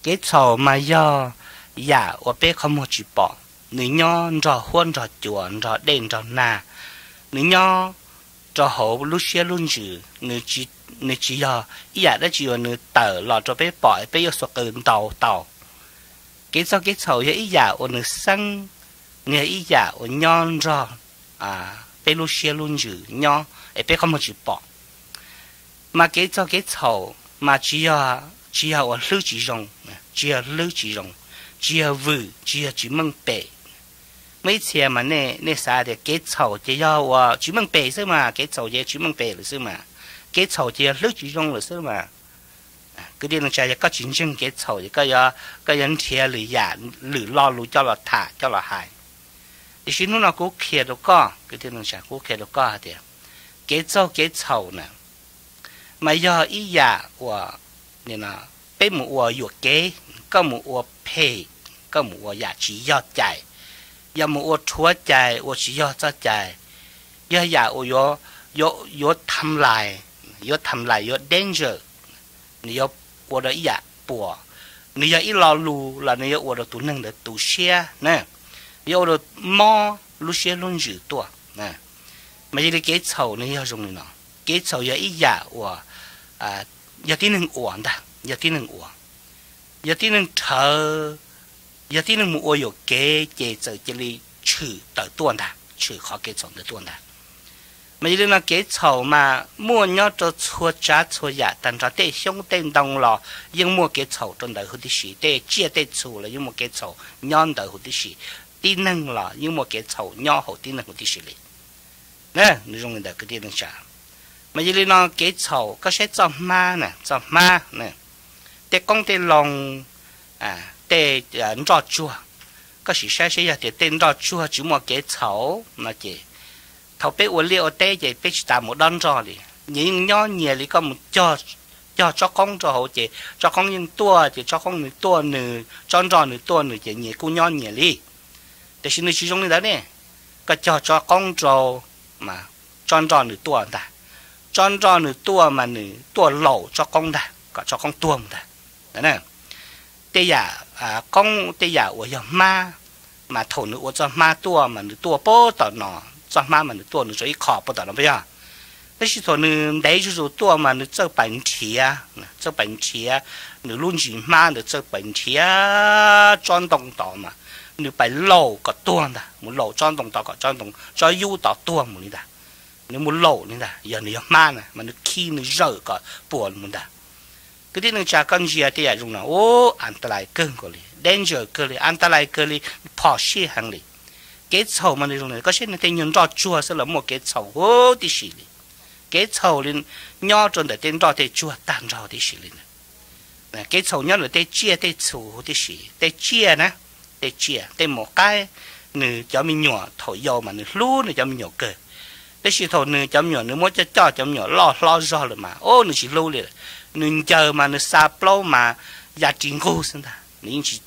Kev txhaum mas yog yam uas peb qhov muag tsis pom, nws nyob nrog huab nrog cua, nrog dej nrog nag, nws nyob rau hauv lub siab lub ntsws, nws tsis yog ib yam dab tsi uas nws tawm los rau peb pom peb yuav xuas qws ntaus tau. Kev txog kev txhaum yog ib yam uas nws xeeb, nws yog ib yam uas nyob nrog peb lub siab lub ntsws nyob es peb qhov muag tsis pom. Mas kev txog kev txhaum mas tsis yog, tsis yog uas hlwb tsis zoo, tsis yog hlwb tsis zoo, tsis yog vwm, tsis yog tsis meej pem. Muaj ib txhia mas nej xav tias kev txhaum ces yog uas tsis meej pem xwb mas, kev txhaum ces tsis meej pem lawm xwb mas, kev txhaum ces yog hlwb tsis zoo lawm xwb mas. Kwv tij neej tsa, yog koj tsis ntseeg kev txhaum ces koj yuav nrhiav lwm yam, lwm lo lus coj los tham coj los hais. Tiam sis hnub no kuv qhia rau koj, kwv tij neej tsa, kuv qhia rau koj hais tias kev txaug kev txhaum na mas yog ib yam uas peb mus ua yuam kev, koj mus ua phem, koj mus ua yam tsis yog cai, yog mus ua rhuav cai ua tsis yog txoj cai, yog yam uas yuav tham lais, yuav tham lais, yuav danger, nws yuav ua rau ib yam puas, nws yog ib lo lus los nws yuav ua rau tus neeg ntawd tu siab na, yuav ua rau mob lub siab lub ntsws tuaj. Mas yog li kev txhaum nws yog zoo li no, kev txhaum yog ib yam uas yog tib neeg ua ntag, yog tib neeg ua, yog tib neeg rhawv, yog tib neeg mus ua yuam kev ces txawm cia li tshwm tawm tuaj ntag, tshwm qhov kev txhaum ntawd tuaj ntag. Mas yog li no kev txhaum mas muaj nyob rau txhua tsav txhua yam tag nrho, tej xyoob tej ntoo los yeej muaj kev txhaum rau ntawd huv tib si, tej tsiaj tej txhu los yeej muaj kev txhaum nyob ntawd huv tib si, tib neeg los yeej muaj kev txhaum nyob hauv tib neeg huv tib si li. Nws zoo li ntawd kwv tij neej tsa. Mas yog li no kev txhaum koj saib txoj hmab na, txoj hmab na, tej qoob tej loo, tej nroj tsuag, koj sim saib saib yog tias tej nroj tsuag tsis muaj kev txhaum no ces thaum peb ua liaj ua teb ces peb tsis tas mus dob nroj li. Nyias yeej nyob nyias li, koj mus cog tsob qoob rau hauv ces tsob qoob yeej tuaj, ces tsob qoob nws tuaj nws, tsob nroj nws tuaj nws ces nyias kuj nyob nyias li. Tiam sis nws tsis zoo li ntawd ne, koj cog tsob qoob rau mas tsob nroj nws tuaj ntag, tsob nroj nws tuaj mas nws tuaj laum tsob qoob ntag kom tsob qoob tuag mus ntag. Tej yam qoob, tej yam uas yog hmab, mas thaum nws ua txoj hmab tuaj mas nws tuaj puag tom no, txoj hmab mas nws tuaj nws rau ib qho puag tom no puas yog? Tab sis thaum nws ntev zuj zus tuaj mas nws txawj pais nrhiav, txawj pais nrhiav, nws lub ntsis hmab ntawd txawj pais nrhiav tsob ntoo tod mas nws pais laum kom tuag ntag, mus laum tsob ntoo tod kom tsob ntoo, tsob yub tod tuag mus li ntag. Nws mus laum li ntag, yog nws yog hmab na mas nws khi nws zawm kom puas mus ntag. Kwv tij neej tsa, koj ntsia tej yam zoo no, u, antalais kawg nkaus li, danger kawg li, antalais kawg li, phom sij heev li. Kev txhaum mas nws zoo li, koj saib nws tej nyuag nroj tsuag xwb los muaj kev txhaum huv tib si li. Kev txhaum li nyob rau ntawm tej nroj tej tsuag tag nrho tib si li ntag. Kev txhaum nyob ntawm tej tsiaj tej txhu huv tib si, tej tsiaj na, tej tsiaj, tej maum qaib, nws cov me nyuam thaum yau mas nws hlub nws cov me nyuam kawg. Tab sis thaum nws cov me nyuam nws muab coj coj cov me nyuam loj hlob zog lawm mas, o, nws tsis hlub li lawm. Nws ncaws mas nws xa plaub mas ya ris nqug xwb ntag, nws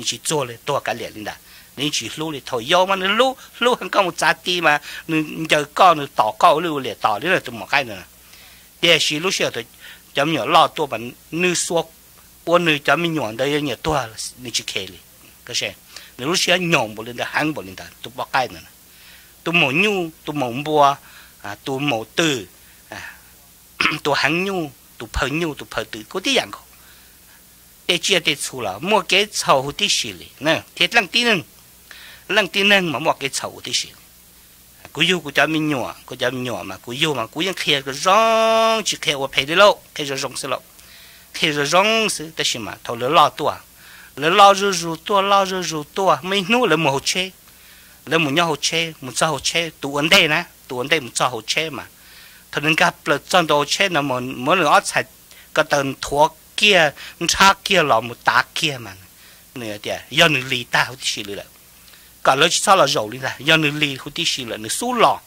tsis txuag li, tuag kav liam li ntag, nws yeej tsis hlub li. Thaum yau mas nws hlub, hlub heev, koj mus txav ti mas nws ncaws koj, nws tos koj ua lwj ua liam tos li na tus maum qaib ntawd. Tiam sis lub sij hawm cov me nyuam loj tuaj mas nws xuas ua nws cov me nyuam ntawd yuav nyiam tuag nws tsis khe li. Nws lub siab nyaum npaum li ntawd, heev npaum li ntawd tus poj qaib ntawd. Tus maum nyuj, tus maum npua, tus maum twm, tus heev nyuj, tus phaw nyuj, tus phaw twm kuj tib yam nkaus. Tej tsiaj tej txhu los muaj kev txhaum huv tib si li, thiab leej tib neeg, leej tib neeg mas muaj kev txhaum huv tib si li. Kuv yug kuv cov me nyuam, kuv cov me nyuam mas kuv yug mas kuv yeej qhia zoo, tsis qhia ua phem li lauj, qhia zoo zoo xwb lauj, qhia zoo zoo xwb. Tab sis mas thaum lawv loj tuaj, lawv loj zuj zus tuaj, loj zuj zus tuaj, muaj ib hnub lawv mus hauv tsheb, lawv mus nyob hauv tsheb, mus txog hauv tsheb, tus ua ntej na, tus ua ntej mus txog hauv tsheb mas thaum nws nkag plaws txog ntua hauv tsheb no, muab nws ob txhais ko taw nthuav kiag, nrhab kiag los mus tav kiag mas nws tias yog nws li tag huv tib si li lawm, kom lawv tsis txhob los zaum li ntag, yog nws li huv tib si lawm, nws xub los,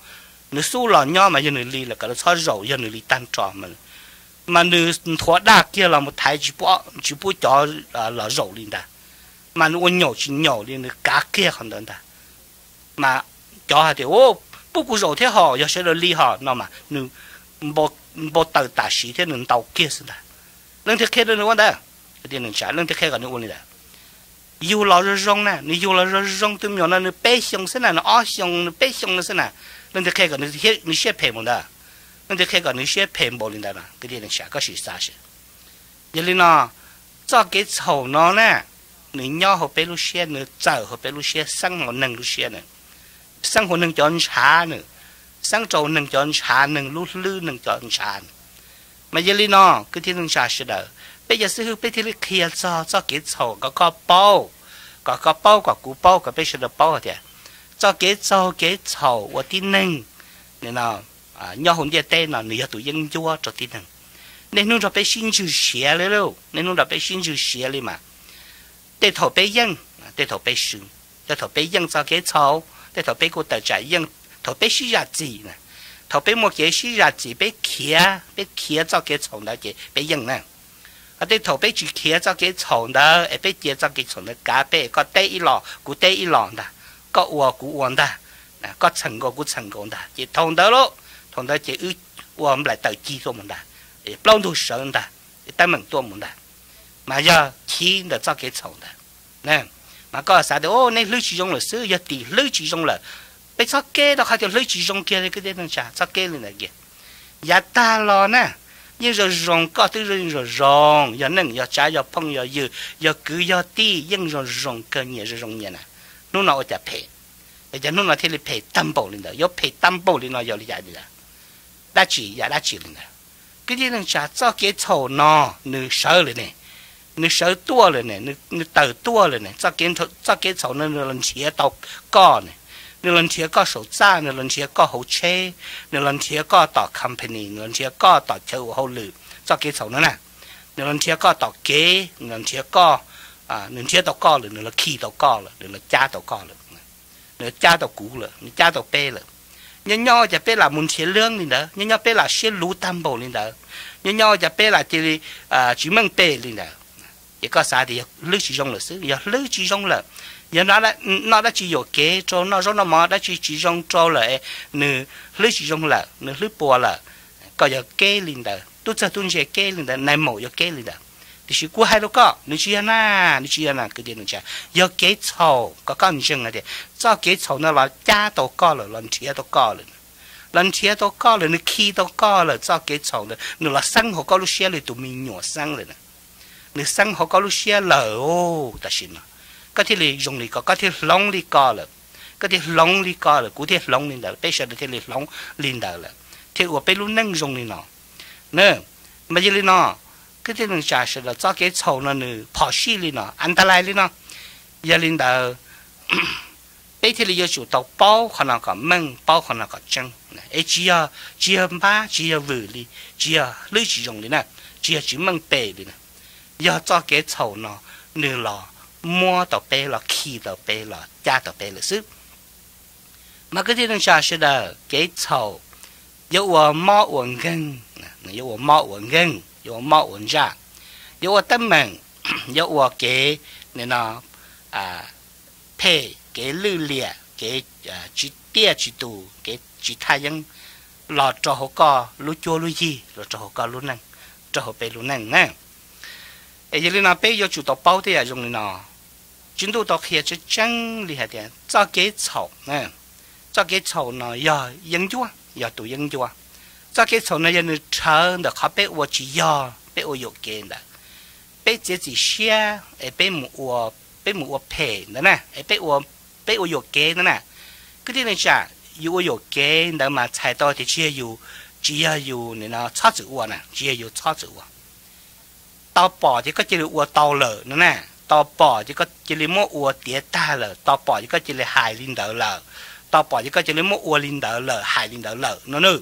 nws xub los nyob mas yog nws li lawm, kom lawv txhob zaum, yog nws li tag nrho. Mas nws nthuav daj kiag los mus thaiv tsis pub cov los zaum li ntag. Mas nws ua nyaum tsis nyaum li, nws kav kiag qhov ntawd ntag. Mas cov hais tias, pub kuv zaum thiab hos, yog sawv daws li hos no mas nws npau taws tam sim thiab nws ntaus kiag xwb ntag. Leej twg qhia rau nws ua ntawd? Kwv tij neej tsa, leej twg qhia kom nws ua li ntawd? Yug los zoo zoo na, nws yug los zoo zoo, tus me nyuam no nws peb xyoo xwb na, nws ob xyoo, nws peb xyoo no xwb na, leej twg qhia kom nws siab phem npaum ntawd? Leej twg qhia kom nws siab phem npaum li ntawd no? Kwv tij neej tsa, koj sim xav seb. Yog li no, txoj kev txhaum no na, nws nyob hauv peb lub siab, nws txawm hauv peb lub siab, xeeb hauv neeg lub siab na, xeeb hauv neeg cov ntshav na, xeeb rau neeg cov ntshav, neeg lub hlwb, neeg cov ntshav na. Mas yog li no, kwv tij neej tsa sawv daws, peb cov xib hwb peb thiaj li qhia txog txoj kev txhaum kom koj paub, kom koj paub, kom kuv paub, kom peb sawv daws paub hais tias txoj kev txaug kev txhaum uas tib neeg nyob hauv ntiaj teb no nws yog tus yeeb ncuab rau tib neeg. Niaj hnub nrog peb sib ntswg siav li lauj, niaj hnub nrog peb sib ntswg siav li mas. Tej thaum peb yeej, tej thaum peb swb. Tej thaum peb yeej txoj kev txhaum, tej thaum peb kuj tawm tsam yeej, thaum peb sib zam txim na, thaum peb muaj kev sib zam txim peb khiav, peb khiav txoj kev txhaum ntawd ces peb yeej na. Tej thaum peb tsis khiav txoj kev txhaum ntawd es peb cia txoj kev txhaum ntawd kav peb, koj teb ib los kuv teb ib los ntag, koj ua kuv ua ntag, koj txheem nkaus kuv txheem nkaus ntag, ces thaum ntawd lauj, thaum ntawd ces wb ua nplaim tawm cig tuaj mus ntag, plaub ntug sawv ntag, teeb meem tuaj mus ntag. Mas yog chiv ntawm txoj kev txhaum ntawd. Mas koj xav tias, o, neb hlwb tsis zoo lawm xwb, yog tim hlwb tsis zoo lawm. Peb txhob keb rau qhov tias hlwb tsis zoo kiag li kwv tij neej tsa, txhob keb li ntawd kiag. Yav tag los na, yeej zoo zoo, koj twb zoo zoo, yog neej yog tsav yog phooj yog ywg, yog kwv yog tij, yeej zoo zoo kawg, nyias zoo zoo nyias na. Hnub no ua cas phem? Es cas hnub no thiaj li phem tag npaum li ntawd? Yuav phem tag npaum li no yog li cas li ntawd? Dab tsi, yam dab tsi li ntawd? Kwv tij neej tsa, txoj kev txhaum no nws sawv lawm ne, nws sawv tuaj lawm ne, nws tawm tuaj lawm ne. Txoj kev txhaum no nws los nrhiav tau koj ne, nws los nrhiav koj saum txaj, nws los nrhiav koj hauv tsheb, nws los nrhiav koj tom company, nws los nrhiav koj tom chaw ua hauj lwm. Txoj kev txhaum no na, nws los nrhiav koj tom kev, nws los nrhiav koj, nws nrhiav tau koj lawm, nws los khi tau koj lawm, nws los cab tau koj lawm, nws cab tau kuv lawm, nws cab tau peb lawm. Nyob nyob cas peb lam mus nrhiav leeb li ntawd, nyob nyob peb lam siab luv tag npaum li ntawd, nyob nyob cas peb lam cia li tsis meej pem li ntawd. Ces koj xav tias yog hlwb tsis zoo lawm xwb, yog hlwb tsis zoo lawm, yog noj dab tsi yuam kev rau, noj zaub noj mov dab tsi tsis zoo rau lawm, nws hlwb tsis zoo lawm, nws hlwb puas lawm. Koj yog keb li ntawd, tub txawg tub ntse keb li ntawd, nais maum yuav keb li ntawd. Tiam sis kuv hais rau koj, nws tsis yog na, nws tsis yog na kwv tij neej tsa. Yog kev txhaum, kom koj ntseeg hais tias txoj kev txhaum no los cab tau koj lawm, los nrhiav tau koj lawm, los nrhiav tau koj lawm, nws khi tau koj lawm. Txoj kev txhaum ntawd nws los xeeb hauv koj lub siab li tus me nyuam xeeb lawm na. Nws xeeb hauv koj lub siab lawm tam sim no, koj thiaj li zoo li ko, koj thiaj hloov li ko lawm, koj thiaj hloov li ko lawm, kuv thiaj hloov li ntawd, peb sawv daws thiaj li hloov li ntawd lawm, thiaj ua peb lub neej zoo li no. Mas yog li no, kwv tij neej tsa sawv daws, txoj kev txhaum no nws phom sij li no, a nta lais li no. Yog li ntawd, peb thiaj li yuav tsum tau paub qhov no kom meej, paub qhov no kom tseeb, es tsis yog, tsis yog npab, tsis yog vwm li, tsis yog hlwb tsis zoo li na, tsis yog tsis meej pem li na. Yog txoj kev txhaum no nws los muab tau peb, los khi tau peb, los cab tau peb lawm xwb. Mas kwv tij neej tsa sawv daws, kev txhaum yuav ua mob ua nkeeg, yuav ua mob ua nkeeg, yuav ua mob ua ntsaj, yuav ua teeb meem, yuav ua kev, nim no, phem, kev lwj liam, kev tsis tiaj tsis tus, kev tsis thaj yeeb los rau hauv koj lub cuab lub yig, los rau hauv koj lub neej, rau hauv peb lub neej na. Es yog li no peb yuav tsum tau paub tej yam zoo li no. Tswv Ntuj tau qhia tseeb tseeb li hais tias txoj kev txhaum, txoj kev txhaum no yog yeeb ncuab, yog tus yeeb ncuab. Txoj kev txhaum no yog nws rhawv ntawm qhov peb ua tsis yog, peb ua yuam kev ntawd, peb txiav txim siab es peb mus ua, peb mus ua phem ntawd na, es peb ua, peb ua yuam kev ntawd na. Kwv tij neej tsa, yus ua yuam kev ntawd mas txhais tau tias tsis yog yus, tsis yog yus nim no txhob txwm ua na, tsis yog yus txhob txwm ua. Tau pom ces koj cia li ua tau lawm no na, tau pom ces koj cia li muab ua tiav tag lawm, tau pom ces koj cia li hais li ntawd lawm, tau pom ces koj cia li muab ua li ntawd lawm, hais li ntawd lawm no na.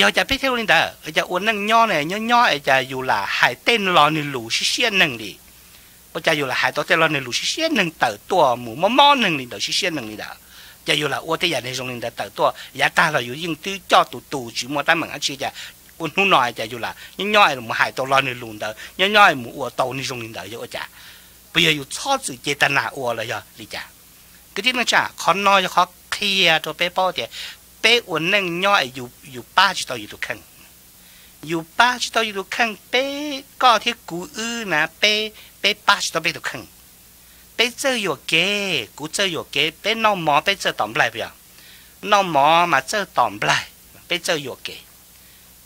Yog cas peb thiaj ua li ntawd? Cas ua neej nyob ne, nyob nyob es cas yus lam hais tej lo nws lus siab siab neeg li? Ua cas yus lam hais tau tej lo nws lus siab siab neeg tawm tuaj mus mob mob neeg li ntawd, siab siab neeg li ntawd? Ces yus lam ua tej yam neeg zoo li ntawd tawm tuaj, yav tag los yus yeej twb coj tus tus tsis muaj teeb meem dab tsi, cas ua hnub no cas yus lam nyob nyob es mus hais tau lo nws lus ntawd, nyob nyob es mus ua tau neeg zoo li ntawd, yog ua cas? Puas yog yus txhob txwm ces tag nas ua los yog li cas? Kwv tij neej tsa, qhov no yog qhov qhia rau peb paub tias peb ua neej nyob es yus pab tsis tau yus tus kheej. Yus pab tsis tau yus tus kheej, peb, koj thiab kuv wb na, peb, peb pab tsis tau peb tus kheej. Peb txawj yuam kev, kuv txawj yuam kev, peb noj mov peb txawj tom nplaig puas yog? Noj mov mas txawj tom nplaig, peb txawj yuam kev.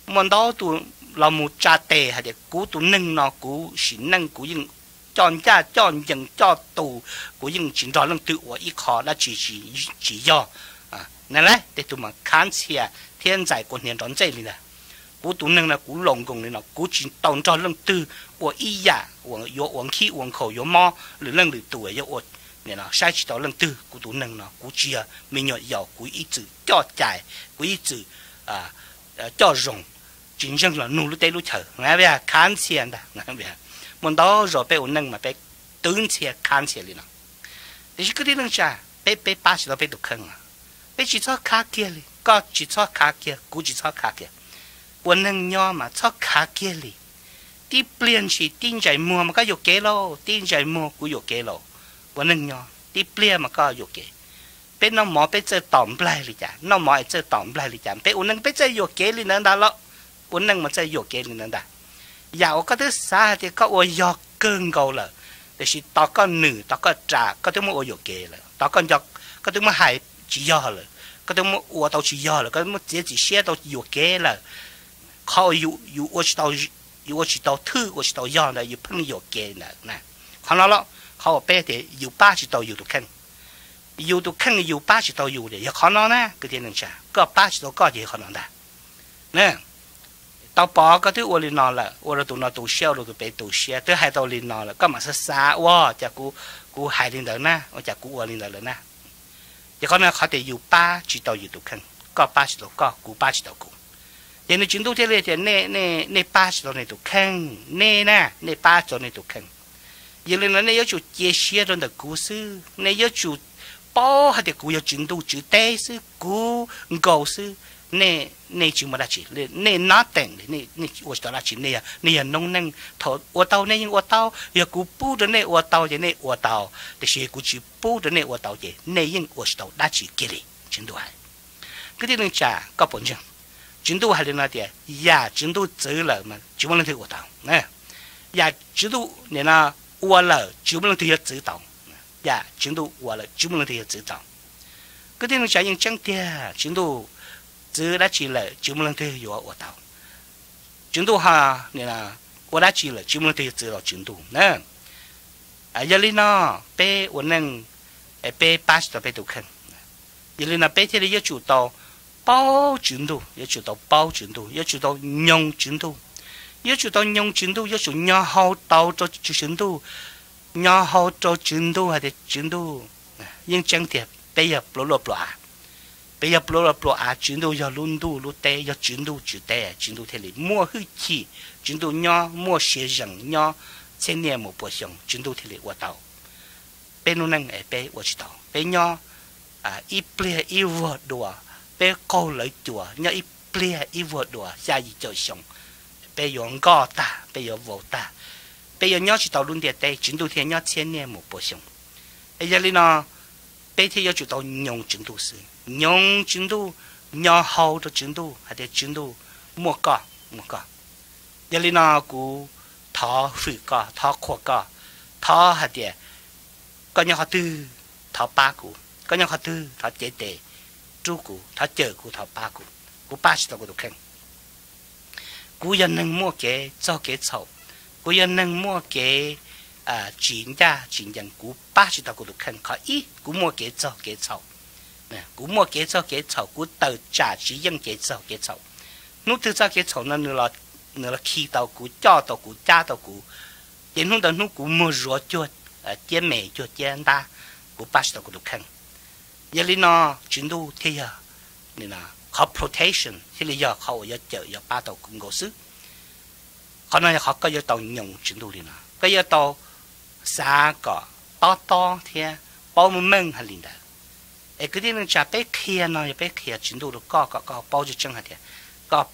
Muaj ntau tus los mus tsa tes hais tias kuv tus neeg no kuv sim neej kuv yeej coj ncaj coj ncees coj tus, kuv yeej tsis nrog leej twg ua ib qho dab tsi tsis yog. Na lawm tej tug mas khav ntxhias thiab ntxais kua hniav nrov ntxej li ntag. Kuv tus neeg no kuv laus nkoos li no kuv tsis tau nrog leej twg ua ib yam uas yuav ua nkhib ua nkhaus yuav mob lwm leej lwm tus, yuav ua, saib tsis tau leej twg. Kuv tus neeg no kuv tsis yog me nyuam yaus, kuv ib txwm coj cai, kuv ib txwm coj zoo, tsis ntseeg los nug lub teb lub chaw. Khav ntxhias ntag. Muaj ntau zaus peb ua neej mas peb twv ntxhias khav ntxhias li no. Tiam sis kwv tij neej tsa, peb, peb pab tsis tau peb tus kheej. Peb tsis txhob khav kiag li, koj tsis txhob khav kiag, kuv tsis txhob khav kiag. Ua neeg nyob mas txhob khav kiag li. Tib pliag ntshis tib ntsais muag mas koj yuam kev lauj, tib ntsais muag kuv yuam kev lauj. Ua neeg nyob tib pliag mas koj yuam kev. Peb noj mov peb txawj tom nplaig li cas, noj mov es txawj tom nplaig li cas, peb ua neej peb txawj yuam kev li ntawd ntag lauj. Ua neej mas txawj yuam kev li ntawd ntag. Yam uas koj twb xav hais tias koj ua yog kawg nkaus lawm, tiam sis tos koj nws tos koj ras koj twb muab ua yuam kev lawm, tos koj nco koj twb muab hais tsis yog lawm, koj twb muab ua tau tsis yog lawm, koj twb muab txiav txim siab tau yuam kev lawm. Qhov uas yus ua tsis tau, yus ua tsis tau thwj ua tsis tau yog ntawd yus pheej yuam kev ntawd. Qhov no los qhov uas peb tias yus pab tsis tau yus tus kheej. Yus tus kheej yus pab tsis tau yus tias yog qhov no na kwv tij neej tsa, koj pab tsis tau koj ces yog qhov no ntag. Tau pom koj twb ua li no lawm, ua rau tus no tu siab, ua rau tus pem tu siab, twb hais tau li no lawm koj mam xav xav ua cas kuv hais li ntawd na, ua cas kuv ua li ntawd lawm na. Ces qhov no qhov tias yus pab tsis tau yus tus kheej, koj pab tsis tau koj, kuv pab tsis tau kuv. Ces nws Tswv Ntuj thiaj li tias nej, nej pab tsis tau nej tus kheej, nej na, nej pab tsis tau nej tus kheej. Yog li no nej yuav tsum cia siab rau ntawm kuv xwb, nej yuav tsum paub hais tias kuv yog Tswv Ntuj Tswv teb xwb, kuv nkaus xwb. Nej, nej tsis muaj dab tsi, nej nothing li, nej ua tsis tau dab tsi, nej yog noob neej, thaum ua tau nej yeej ua tau, yog kuv pub rau nej ua tau ces nej ua tau, tiam sis kuv tsis pub rau nej ua tau ces nej yeej ua tsis tau dab tsi kiag li, Tswv Ntuj hais. Kwv tij neej tsa, koj puas ntseeg? Tswv Ntuj hais li no tias yam Tswv Ntuj txwv lawm mas tsis muaj leej twg ua tau. Yam Tswv Ntuj nim no ua lawm tsis muaj leej twg yuav txwv tau. Yam Tswv Ntuj ua lawm tsis muaj leej twg yuav txwv tau. Kwv tij neej tsa, yeej tseeb tiag, Tswv Ntuj txwv dab tsi lawm tsis muaj leej twg yuav ua tau. Tswv Ntuj ho ua dab tsi lawm tsis muaj leej twg yuav txwv tau Tswv Ntuj na. Yog li no, peb ua neej, peb pab tsis tau peb tus kheej. Yog li no peb thiaj li yuav tsum tau paub Tswv Ntuj, yuav tsum tau paub Tswv Ntuj, yuav tsum tau nyoog Tswv Ntuj. Yuav tsum tau nyoog Tswv Ntuj, yuav tsum nyo hau tau rau Tswv Ntuj, nyo hau rau Tswv Ntuj hais tias Tswv Ntuj, yeej tseeb tiag peb yog pluas luaj pluas av. Peb yog pluas luaj pluas av, Tswv Ntuj yog lub ntuj lub teb, yog Tswv Ntuj Tswv teb, Tswv Ntuj thiaj li muaj hwj chim, Tswv Ntuj nyob muaj sia zees nyob txhiab niaj mus puas xyoo, Tswv Ntuj thiaj li ua tau. Peb lub neej es peb ua tsis tau, peb nyob ib pliag ib vuag dua, peb qaug lawv cua nyob ib pliag ib vuag dua xya yim caum xyoo, peb yuav nkoj tag, peb yuav vau tag, peb yuav nyob tsis tau lub ntiaj teb, Tswv Ntuj thiaj nyob txhiab niaj mus puas xyoo. Es yog li no, peb thiaj yuav tsum tau nyoog Tswv Ntuj xwb, nyoog Tswv Ntuj, nyo hau rau Tswv Ntuj hais tias Tswv Ntuj, muaj koj, muaj koj. Yog li no kuv thov hwm koj, thov qhuas koj, thov hais tias koj nyob qhov twg, thov pab kuv, koj nyob qhov twg thov cev tes rub kuv, thov cawm kuv, thov pab kuv, kuv pab tsis tau kuv tus kheej. Kuv yog neeg muaj kev txog kev txhaum, kuv yog neeg muaj kev tsis ncaj tsis ncees, kuv pab tsis tau kuv tus kheej. Qhov ib, kuv muaj kev txog kev txhaum, kuv muaj kev txog kev txhaum, kuv tawm tsam tsis yeej kev txog kev txhaum. Hnub twg txoj kev txhaum no nws los khi tau kuv, coj tau kuv, cab tau kuv, ces hnub ntawd hnub kuv muag zuav cuag ciab me cuag ciab ntab, kuv pab tsis tau kuv tus kheej. Yog li no, Tswv Ntuj thiaj yog qhov protection, thiaj li yog qhov uas yuav cawm yuav pab tau kuv nkaus xwb. Qhov no yog qhov koj yuav tau nyoog Tswv Ntuj li no, koj yuav tau xav kom tob tob thiab paub meej hais li ntawd. Es kwv tij neej tsa, peb qhia no yog peb qhia Tswv Ntuj rau koj kom koj paub tseeb tseeb hais tias koj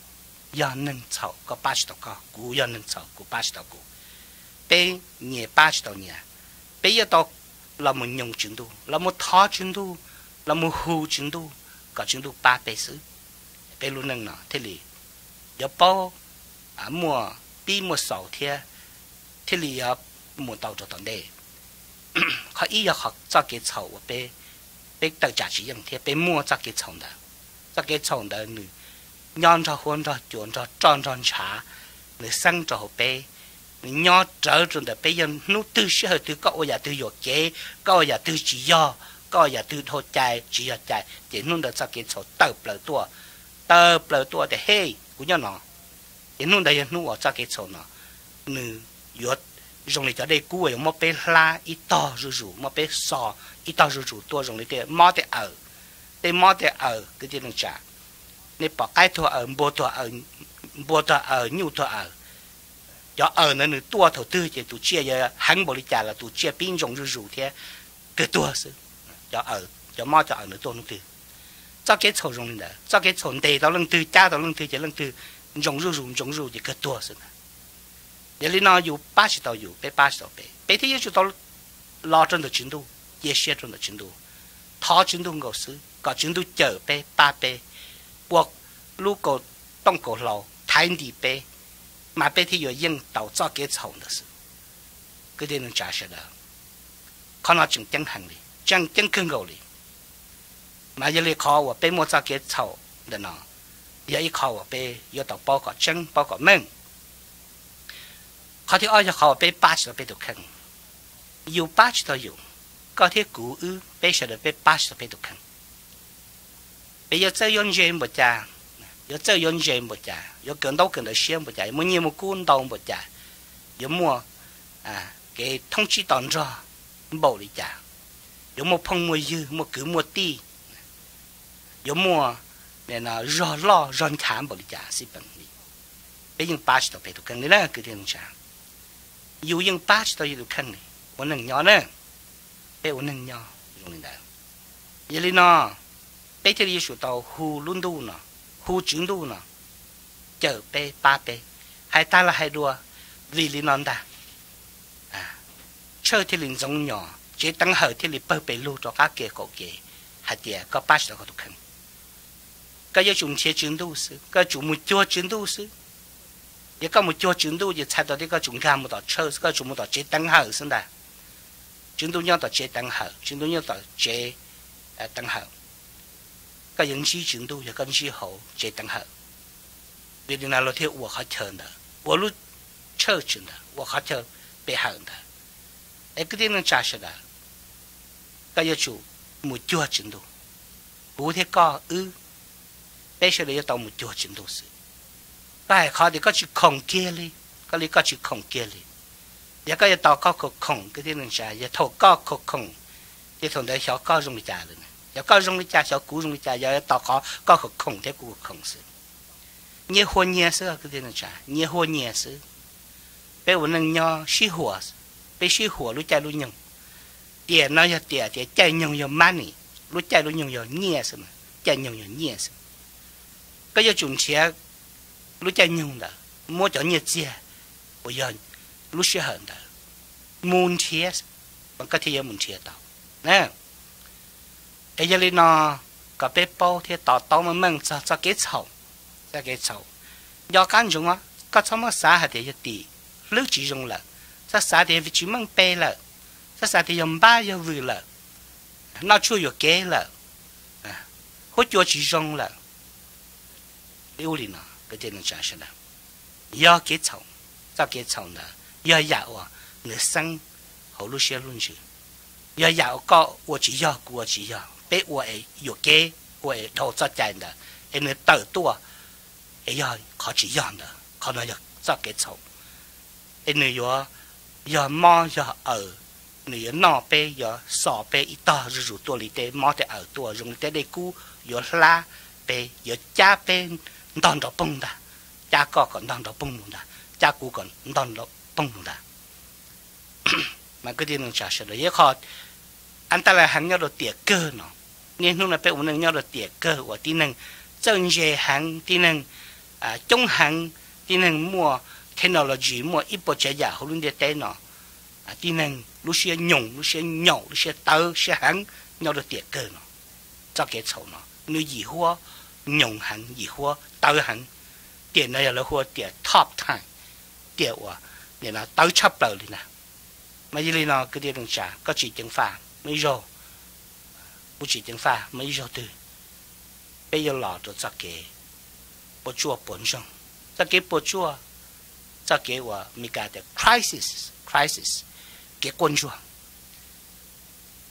yog neeg txhaum koj pab tsis tau koj, kuv yog neeg txhaum kuv pab tsis tau kuv. Peb nyias pab tsis tau nyias, peb yuav tau los mus nyoog Tswv Ntuj, los mus thov Tswv Ntuj, los mus hu Tswv Ntuj kom Tswv Ntuj pab peb xwb. Peb lub neej no thiaj li yuav paub muaj pib muaj xaus thiab, thiaj li yuav mus tau rau tom ntej. Qhov ib yog qhov txoj kev txhaum uas peb, peb tawm tsam tsis yeej thiab peb muaj txoj kev txhaum ntawd. Txoj kev txhaum ntawd nws nyob nrog huab nrog cua, nrog roj nrog ntshav, nws xeeb rau hauv peb, nws nyob rawv rau ntawm peb yog hnub twg sij hawm twg koj ua yam twg yuam kev, koj ua yam twg tsis yog, koj ua yam twg dhau cai tsis yog cai, ces hnub ntawd txoj kev txhaum tawm plaws tuaj, tawm plaws tuaj tias, He, kuv nyob no. Ces hnub ntawd yog hnub uas txoj kev txhaum no nws yuav zoo li cov dej kub uas yuav muab peb hlab ib tog zuj zus, muab peb xo ib tog zuj zus tuaj zoo li tej mob tej awm. Tej mob tej awm kwv tij neej tsa, nej pom qaib tuag awm, npua tuag awm, npua tuag awm, nyuj tuag awm. Cov awm ntawd nws tuaj thaum twg ces tus tsiaj yog heev npaum li cas los tus tsiaj pib ntsoog zuj zus thiab kawg tuag xwb. Cov mob cov awm nws tuaj hnub twg. Txoj kev txhaum zoo li ntawd, txoj kev txhaum ntes tau leej twg, cab tau leej twg ces leej twg ntsoog zuj zus, ntsoog zuj zus ces kawg tuag xwb ntag. Yog li no yus pab tsis tau yus, peb pab tsis tau peb, peb thiaj yuav tsum tau los rau ntawm Tswv Ntuj, cia siab rau ntawm Tswv Ntuj, thov Tswv Ntuj nkaus xwb, kom Tswv Ntuj cawm peb pab peb, ua lub kaus tooj kaus hlau thaiv nti peb, mas peb thiaj yuav yeej tau txoj kev txhaum ntawd xwb. Kwv tij neej tsa sawv daws, qhov no tseem ceeb heev li, tseem ceeb kawg nkaus li. Mas yog li qhov uas peb muaj txoj kev txhaum ntawm no yog ib qho uas peb yuav tau paub kom tseeb, paub kom meej. Qhov thib ob yog qhov uas peb pab tsis tau peb tus kheej. Yus pab tsis tau yus, koj thiab kuv wb peb sawv daws peb pab tsis tau peb tus kheej. Peb yuav txawj yuav ntse npaum cas, yuav txawj yuav ntse npaum cas, yuav kawm ntaub kawm ntawv siab npaum cas, yuav muaj nyiaj muaj kub ntau npaum cas, yuav muaj kev thoob tsib to nrog npaum li cas, yuav muaj phooj muaj ywg, muaj kwv muaj tij, yuav muaj zog loj zog nchav npaum li cas xij peem li, peb yeej pab tsis tau peb tus kheej li na kwv tij neej tsa. Yus yeej pab tsis tau yus tus kheej li. Ua neej nyob na, peb ua neej nyob zoo li ntawd. Yog li no, peb thiaj li yuav tsum tau hu lub ntuj no, hu Tswv Ntuj no cawm peb pab peb. Hais tag los hais dua, vim li no ntag, tshawj thiaj li ntxoov nyos, tsev teev hawm thiaj li pawg pes lug rau qab kev qaum kev, hais tias koj pab tsis tau koj tus kheej. Koj yuav tsum nrhiav Tswv Ntuj xwb, koj yuav tsum mus cuag Tswv Ntuj xwb. Yog koj mus cuag Tswv Ntuj ces txhais tau tias koj tsum nkag mus tom tshawj xwb, koj tsum mus tom tsev teev hawm xwb ntag. Tswv Ntuj nyob tom tsev teev hawm, Tswv Ntuj nyob tom tsev teev hawm. Koj yuav ntsib Tswv Ntuj yog koj ntsib hauv tsev teev hawm. Vim li no luag thiaj ua qhov chaw ntawd, ua lub tshawj tswv ntawd, ua qhov chaw pe hawm ntawd. Es kwv tij neej tsa sawv daws, koj yuav tsum mus cuag Tswv Ntuj. Kuv thiab koj wb, peb sawv daws yuav tau mus cuag Tswv Ntuj xwb. Koj hais qhov tias koj tsis khoom kiag li, koj li koj tsis khoom kiag li. Yog koj yuav tau koj khoom khoom kwv tij neej tsa, yog thaum koj khoom khoom, ces thaum ntawd xyov koj zoo li cas lawm. Yog koj zoo li cas, xyov kuv zoo li cas, yog tau qhov koj khoom khoom thiab kuv khoom khoom xwb. Nyias huas nyias xwb kwv tij neej tsa, nyias huas nyias xwb. Peb ua neej nyob sib huas, peb sib huas lub caij lub nyoog. Tiam no yog tiam tias caij nyoog yog money, lub caij lub nyoog yog nyiaj xwb, caij nyoog yog nyiaj xwb. Koj yuav tsum nrhiav lub caij nyoog ntawd, muab cov nyiaj txiag uas yog lub sij hawm ntawd mus nrhiav, mas koj thiaj yuav mus nrhiav tau. Es yog li no, kom peb paub thiab to taub meej meej txog txoj kev txhaum, txoj kev txhaum. Nco qab ntsoov, koj txhob muab xav hais tias yog tim hlwb tsis zoo lawm, txhob xav tias yog vim tsis meej pe lawm, txhob xav tias yog npab yog vwm lawm, noj tshuaj yuam kev lawm, huab cua tsis zoo lawm. Li ub li no kwv tij neej tsa sawv daws, yog kev txhaum, txoj kev txhaum ntawd yog yam uas nws xeeb hauv lub siab lub ntsws, yog yam uas koj ua tsis yog, kuv ua tsis yog, peb ua es yuam kev, ua es dhau txoj cai ntawd, es nws tawm tuaj es yog qhov tsis yog ntawd, qhov no yog txoj kev txhaum. Es nws yuav yog mob yog awm, nws yuav noj peb, yuav xo peb ib tog zuj zus tuaj li tej mob tej awm tuaj, zoo li tej dej kub yuav hlab peb, yuav cab peb ntog nrov poog ntag, cab koj kom ntog nrov poog mus ntag, cab kuv kom ntog nrov poog mus ntag. Mas kwv tij neej tsa sawv daws, yog qhov an taj laj heev nyob rau tiam kawg no. Niaj hnub no peb ua neej nyob rau tiam kawg uas tib neeg txawj ntse heev, tib neeg coob heev, tib neeg muaj technology, muaj ib puas tsav yam hauv lub ntiaj teb no, tib neeg lub siab nyoos, lub siab nyaum, lub siab tawv siab heev nyob rau tiam kawg no. Txoj kev txhaum no nws yim huab nyoos heev, yim huab tawv heev. Tiam no yog lawv hu ua tiam top time, tiam uas tawv tshaj plaws li na. Mas yog li no kwv tij neej tsa, koj tsis ceev faj muaj ib zaug, kuv tsis ceev faj muaj ib zaug twg, peb yuav los rau txoj kev puas tsuaj puas ntsoog, txoj kev puas tsuaj, txoj kev uas Meskas tias crisis, crisis, kev quaj ntsuag.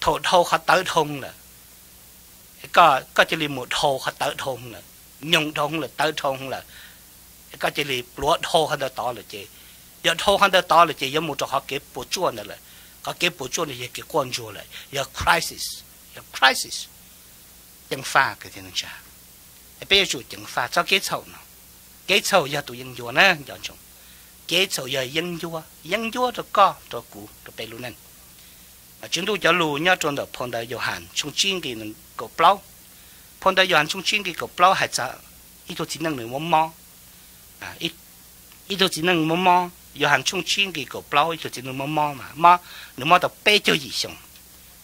Thaum dhau qhov tawv dhau lawm, koj cia li mus dhau qhov tawv dhau lawm, nyoos dhau lawm, tawv dhau lawm, koj cia li pluav dhau qhov ntawd tod lawm ces, yog dhau qhov ntawd tod lawm ces yuav mus rau qhov kev puas tsuaj ntawd lawm. Qhov kev puas tsuaj ntawd yog kev quaj ntsuag lawm, yog crisis, yog crisis. Ceev faj kwv tij neej tsa, peb yuav tsum ceev faj txoj kev txhaum no. Kev txhaum yog tus yeeb ncuab na nco ntsoov, kev txhaum yog yeeb ncuab, yeeb ncuab rau koj rau kuv rau peb lub neej. Tswv Ntuj cov lus nyob rau ntawm phau ntawv Yauhas tshooj tsib nqi kaum plaub, phau ntawv Yauhas tshooj tsib nqi kaum plaub hais txog ib tug txiv neej nws muaj mob. Ib tug txiv neej muaj mob, Yauhas tshooj tsib nqi kaum plaub, ib tug txiv neej muaj mob mas mob, nws mob tau peb caug yim xyoo,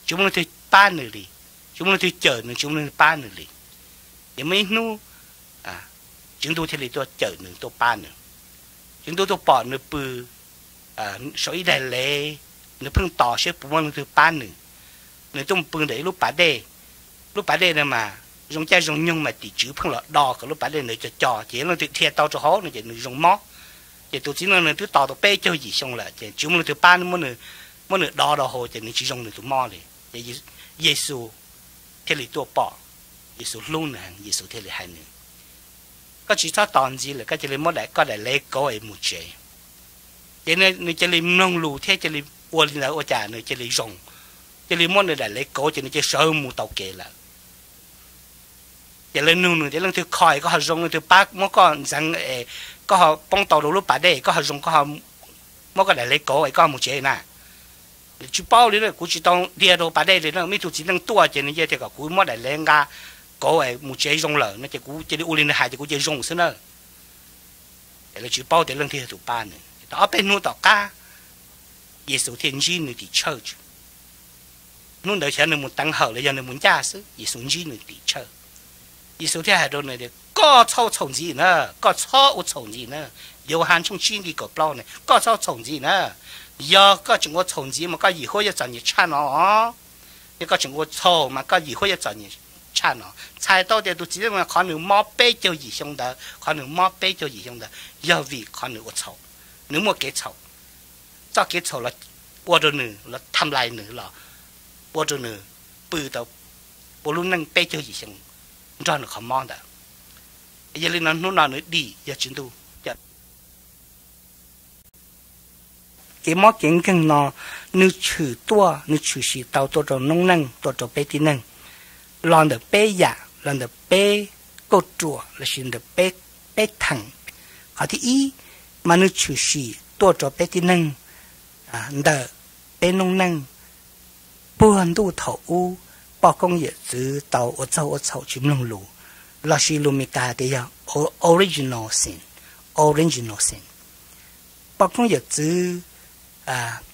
tsis muaj leej twg pab nws li, tsis muaj leej twg cawm nws, tsis muaj leej twg pab nws li. Ces muaj ib hnub Tswv Ntuj thiaj li tuaj cawm nws tuaj pab nws. Tswv Ntuj tuaj pom nws pw saum ib daim lev, nws pheej tos seb puas muaj leej twg pab nws. Nws tuaj pw ntawm ib lub pas dej, lub pas dej na mas zoo caij zoo nyoog mas tim tswv pheej los do kom lub pas dej ntawd co co ces leej twg dhia tau rau hauv no ces nws zoo mob. Ces tus txiv neej nws twb tos tau peb caug yim xyoo lawm ces tsis muaj leej twg pab, muab nws do rau hauv ces nws tsis zoo nws tus mob li. Ces Yexus thiaj li tuaj pom, Yexus hlub nws heev, Yexus thiaj li hais nws, koj tsis txhob tos ntxiv lawm, koj cia li muab koj daim lev kauv es mus tsev. Ces nws cia li mloog lus thiab cia li ua li ntawd ua cas nws cia li zoo, cia li muab nws daim lev kauv ces nws cia li sawv mus taus kev lawm. Ces lawv nug nws tias leej twg kho es koj ho zoo, leej twg pab muab koj ntxeev es koj ho poob tau rau lub pas dej koj ho zoo, koj muab koj daim lev kauv es koj mus tsev na. Tsis paub li, kuv tsis tau dhia rau pas dej li na, muaj ib tug txiv neej tuaj ces nws cia tias kom kuv muab daim lev nqa kauv es mus tsev zoo lawm no ces kuv cia li ua li nws hais ces kuv cia li zoo xwb na. Ces lawv tsis paub tias leej twg yog tus pab nws. Tau ob peb hnub tom qab Yexus thiaj ntsib nws tim church. Hnub ntawd xyov nws mus teev hawm los yog nws mus ncaj xwb, Yexus ntsib nws tim church. Yexus thiaj hais rau nws tias koj txhob ua txhaum ntxiv na, koj txhob ua txhaum ntxiv na. Yauhas tshooj tsib nqi kaum plaub na, koj txhob ua txhaum ntxiv na. Yog koj tseem ua txhaum ntxiv mas koj yim huab yuav txom nyem tshaj no. Yog koj tseem ua txhaum mas koj yim huab yuav txom nyem tshaj no. Txhais tau tias tus txiv neej qhov nws mob peb caug yim xyoo ntawd, qhov nws mob peb caug yim xyoo ntawd yog vim qhov nws ua txhaum, nws muaj kev txhaum. Txoj kev txhaum los ua rau nws los tham lais nws los ua rau nws pw tau ua lub neej peb caug yim xyoo nrog nws qhov mob ntawd. Yog li no hnub no nws dim yog Tswv Ntuj. Kev mob kev nkeeg no nws tshwm tuaj, nws tshwm sim tau tuaj rau noob neej, tuaj rau peb tib neeg, los ntawm peb yam, los ntawm peb kauj ruam lossis ntawm peb, peb theem. Qhov thib ib, mas nws tshwm sim tuaj rau peb tib neeg ntawm peb noob neej puag ntuj thaum ub poj koob yawm txwv tau ua txaug ua txhaum tsis mloog lus, lossis lus Meskas tias yog original sin, original sin. Poj koob yawm txwv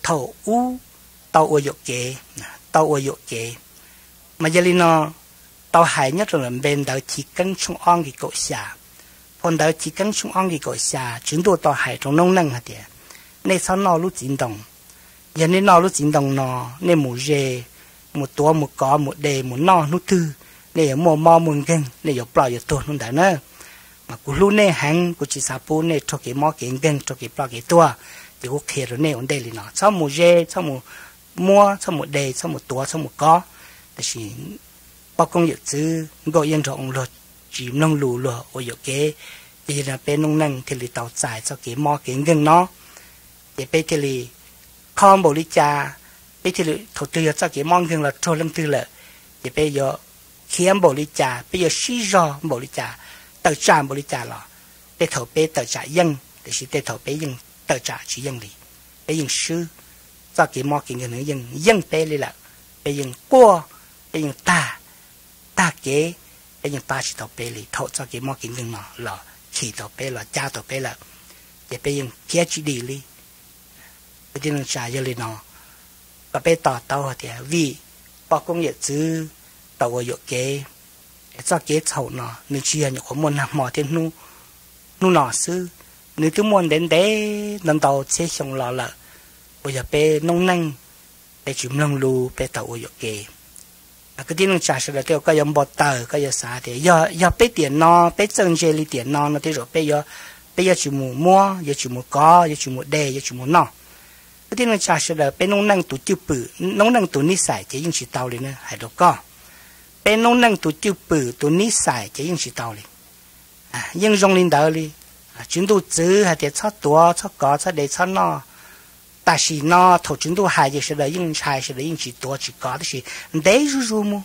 thaum ub tau ua yuam kev, tau ua yuam kev. Mas yog li no tau hais nyob rau npe ntawv Chiv Keeb tshooj ob nqi kaum xya. Phau ntawv Chiv Keeb tshooj ob nqi kaum xya, Tswv Ntuj tau hais rau noob neej hais tias nej txhob noj lub txiv ntoo. Yog nej noj lub txiv ntoo no, nej mus ze, mus tuav, mus kov, mus de, mus noj hnub twg, nej yuav muaj mob muaj nkeeg, nej yuav ploj yuav tuag hnub ntawd na. Mas kuv hlub nej heev, kuv tsis xav pub nej raug kev mob kev nkeeg, raug kev ploj kev tuag, ces kuv qhia rau nej ua ntej li no, txhob mus ze, txhob mus muab, txhob mus de, txhob mus tuav, txhob mus kov. Tab sis poj koob yawm txwv nkauj iab nraug oo luag tsis mloog lus, luag ua yuam kev, ces yog li no peb noob neej thiaj li tau txais txoj kev mob kev nkeeg no. Ces peb thiaj li kho npaum li cas, peb thiaj li thaum twg yog txoj kev mob nkeeg los raug leej twg lawm, ces peb yuav khiav npaum li cas, peb yuav sib zog npaum li cas, tawm tsam npaum li cas los tej thaum peb tawm tsam yeej, tiam sis tej thaum peb yeej tawm tsam tsis yeej li, peb yeej swb. Txoj kev mob kev nkeeg nws yeej yeej peb li lawm, peb yeej quaj, peb yeej tag, tag kev, peb yeej pab tsis tau peb li thaum txoj kev mob kev nkeeg no los khi tau peb, los cab tau peb lawm, ces peb yeej khiav tsis dim li. Kwv tij neej tsa, yog li no kom peb to taub hais tias vim poj koob yawm txwv tau ua yuam kev, txoj kev txhaum no nws tsis yog nyuam qhuav muaj nag hmo thiab hnub hnub no xwb, nws twb muaj ntev ntev ntau ntau txhiab xyoo los lawm, uas yog peb noob neej, peb tsis mloog lus, peb tau ua yuam kev. Kwv tij neej tsa sawv daws, tej uas koj yuav npau taws, koj yuav xav tias yog, yog peb tiam no, peb txawj ntse li tiam no no tej zaum peb yuav, peb yuav tsis mus muab, yuav tsis mus kov, yuav tsis mus de, yuav tsis mus noj. Kwv tij neej tsa sawv daws, peb noob neej tus cwj pwm, noob neej tus nib xais ces yeej tsis tau li na, hais rau koj. Peb noob neej tus cwj pwm tus nib xais ces yeej tsis tau li. Yeej zoo li ntawd li. Tswv ntuj txwv hais tias txhob tuav, txhob kov, txhob de, txhob noj. Tam sim no thaum tswv ntuj hais ces sawv daws yeej ntshai, sawv daws yeej tsis tuav tsis kov, tab sis ntev zuj zus mus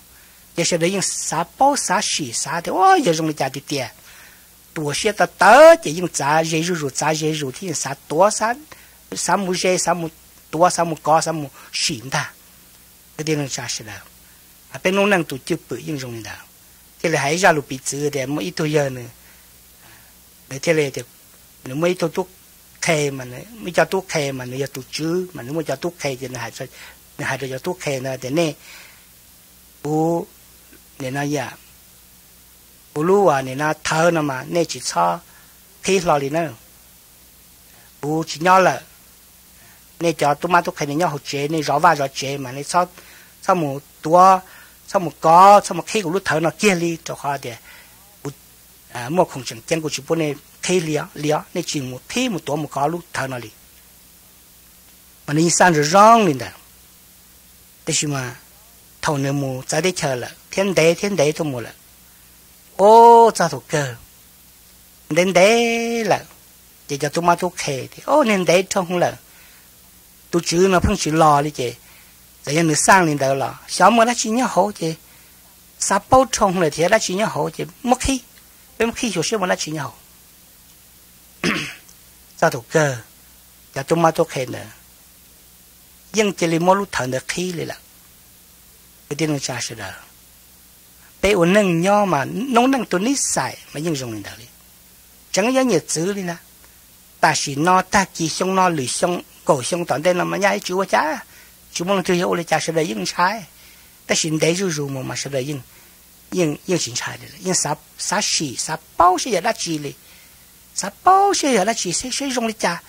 ces sawv daws yeej xav paub, xav sim, xav tias ua yog zoo li cas tiag tiag. Tus uas siab tawv tawv ces yeej txav ze zuj zus, txav ze zus thiab yeej xav tuav, xav mus ze, xav mus tuav, xav mus kov, xav mus sim ntag. Kwv tij neej tsa sawv daws, peb noob neej tus cwj pwm yeej zoo li ntawd. Thiaj li hais ib zaj lus piv txwv tias muaj ib tug yawg nws, nws thiaj li tias, nws muaj ib tug tub qhe, mas nws muaj ib co tub qhe, mas nws yog tus tswv mas nws muaj cov tub qhe ces nws hais rau cov tub qhe ntawd tias nej, kuv, nim no yam, kuv lub uas nim no thawv no mas nej tsis txhob qhib hlo li na. Kuv tsis nyob lawm, nej cov tub mab tub qhe nej nyob hauv tsev, nej zov vaj zov tsev mas nej txhob mus tuav, txhob mus kov, txhob mus qhib kuv lub thawv no kiag li, rau qhov tias kuv muaj khoom tseem ceeb, kuv tsis pub nej qhib li os, li os, nej tsis mus qhib mus tuav mus kov lub thawv no li. Mas nws yeej xaj nrov zoo li ntawd. Tab sis mas thaum nws mus txawv teb chaws lawm thiab ntev thiab ntev tuaj mus lawm, ua txog thaum kawg ntev ntev lawm, ces cov tub mab tub qhe tias, o, niag ntev dhau lawm, tus tswv no pheej tsis los li ces txawm yog nws xaj li ntawd los xyov muaj dab tsi nyob hauv ces xav paub dhau lawm thiab dab tsi nyob hauv ces muab qhib, peb muab qhib xyuas seb muaj dab tsi nyob hauv. Txog thaum kawg cov tub mab tub qhe ntawd yeej cia li muab lub thawv ntawd qhib li lawm. Kwv tij neej tsa sawv daws, peb ua neej nyob mas noob neej tus nib xais mas yeej zoo li ntawd li. Tseem yog nyiam txwv li ntag. Tam sim no tag kis xyoo no lwm xyoo kaum xyoo tom ntej no mas nyaj ib tsis ua cas, tsis muaj leej twg yog ua li cas sawv daws yeej ntshai. Tab sis ntev zuj zus mus mas sawv daws yeej, yeej tsis ntshai li, yeej xav sim xav paub seb yog dab tsi li, xav paub seb yog dab tsi, seb zoo li cas.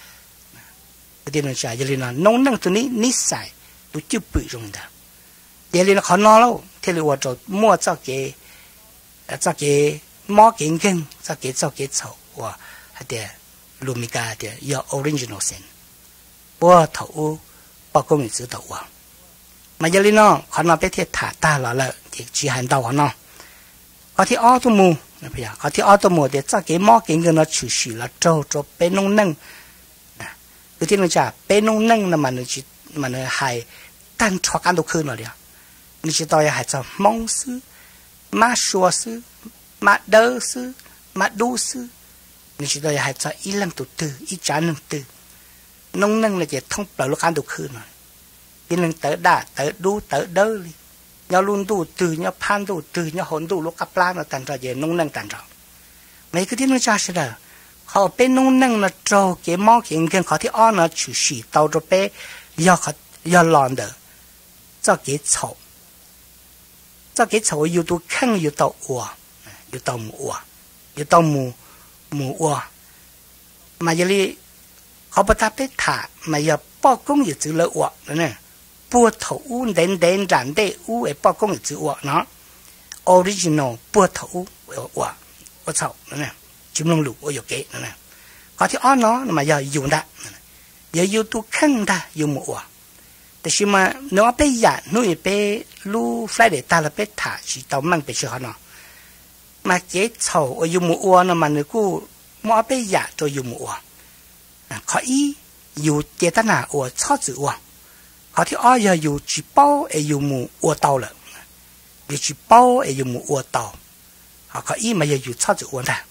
Kwv tij neej tsa, yog li no noob neej tus nib xais, tus cwj pwm zoo li ntawd. Ces li no qhov no lauj thiaj li ua rau muaj txoj kev, txoj kev mob kev nkeeg, txoj kev txaug kev txhaum uas hais tias lus Mis Kas tias yog original sin, puag thaum ub poj koob yawm txwv tau ua. Mas yog li no qhov no peb thiaj tham tag los lawm ces tsis hais ntau qhov no. Qhov thib ob tuaj mus, qhov thib ob tuaj mus tias txoj kev mob kev nkeeg no tshwm sim los raug rau peb noob neej. Kwv tij neej tsa, peb noob neej no mas nws hais tag nrho qab ntuj khwb no li. Nws tsis tau yog hais txog Hmoob xwb, Mab Sua xwb, Mab Dawb xwb, Mab Dub xwb. Nws tsis tau yog hais txog ib leej tus twg, ib tsav neeg twg. Noob neej no ces thoob plaws lub qab ntuj khwb no, tib neeg tawv daj tawv dub tawv dawb li, nyob lub ntuj twg, nyob phab ntuj twg, nyob hauv ntuj lub qab plab no tag nrho ces noob neej tag nrho. Mas kwv tij neej tsa sawv daws, qhov uas peb noob neej no raug kev mob kev nkeeg qhov thib ob no tshwm sim tau rau peb yog, yog los ntawm txoj kev txhaum. Txoj kev txhaum uas yus tus kheej yus tau ua, yus tau mus ua, yus tau mus, mus ua. Mas yog li qhov puag ta peb tham mas yog poj koob yawm txwv lawv ua no, puag thaum ub ntev ntev nram ntej ub es poj koob yawm txwv ua no, original puag thaum ub ua, ua txhaum, tsis mloog lus ua yuam kev. Qhov thib ob no mas yog yus ntag, yog yus tus kheej ntag yus mus ua. Tiam sis mas nws ob peb yam hnub peb lub Friday tag los peb tham tsis tau meej pes tsawg qhov no. Mas kev txhaum uas yus mus ua no mas nws kuj muaj ob peb yam rau yus mus ua. Qhov ib, yus cia tab nam uas txhob txwm ua. Qhov thib ob yog yus tsis paub es yus mus ua tau lawm. Yus tsis paub es yus mus ua tau. Ho qhov ib mas yog yus txhob txwm ua ntag.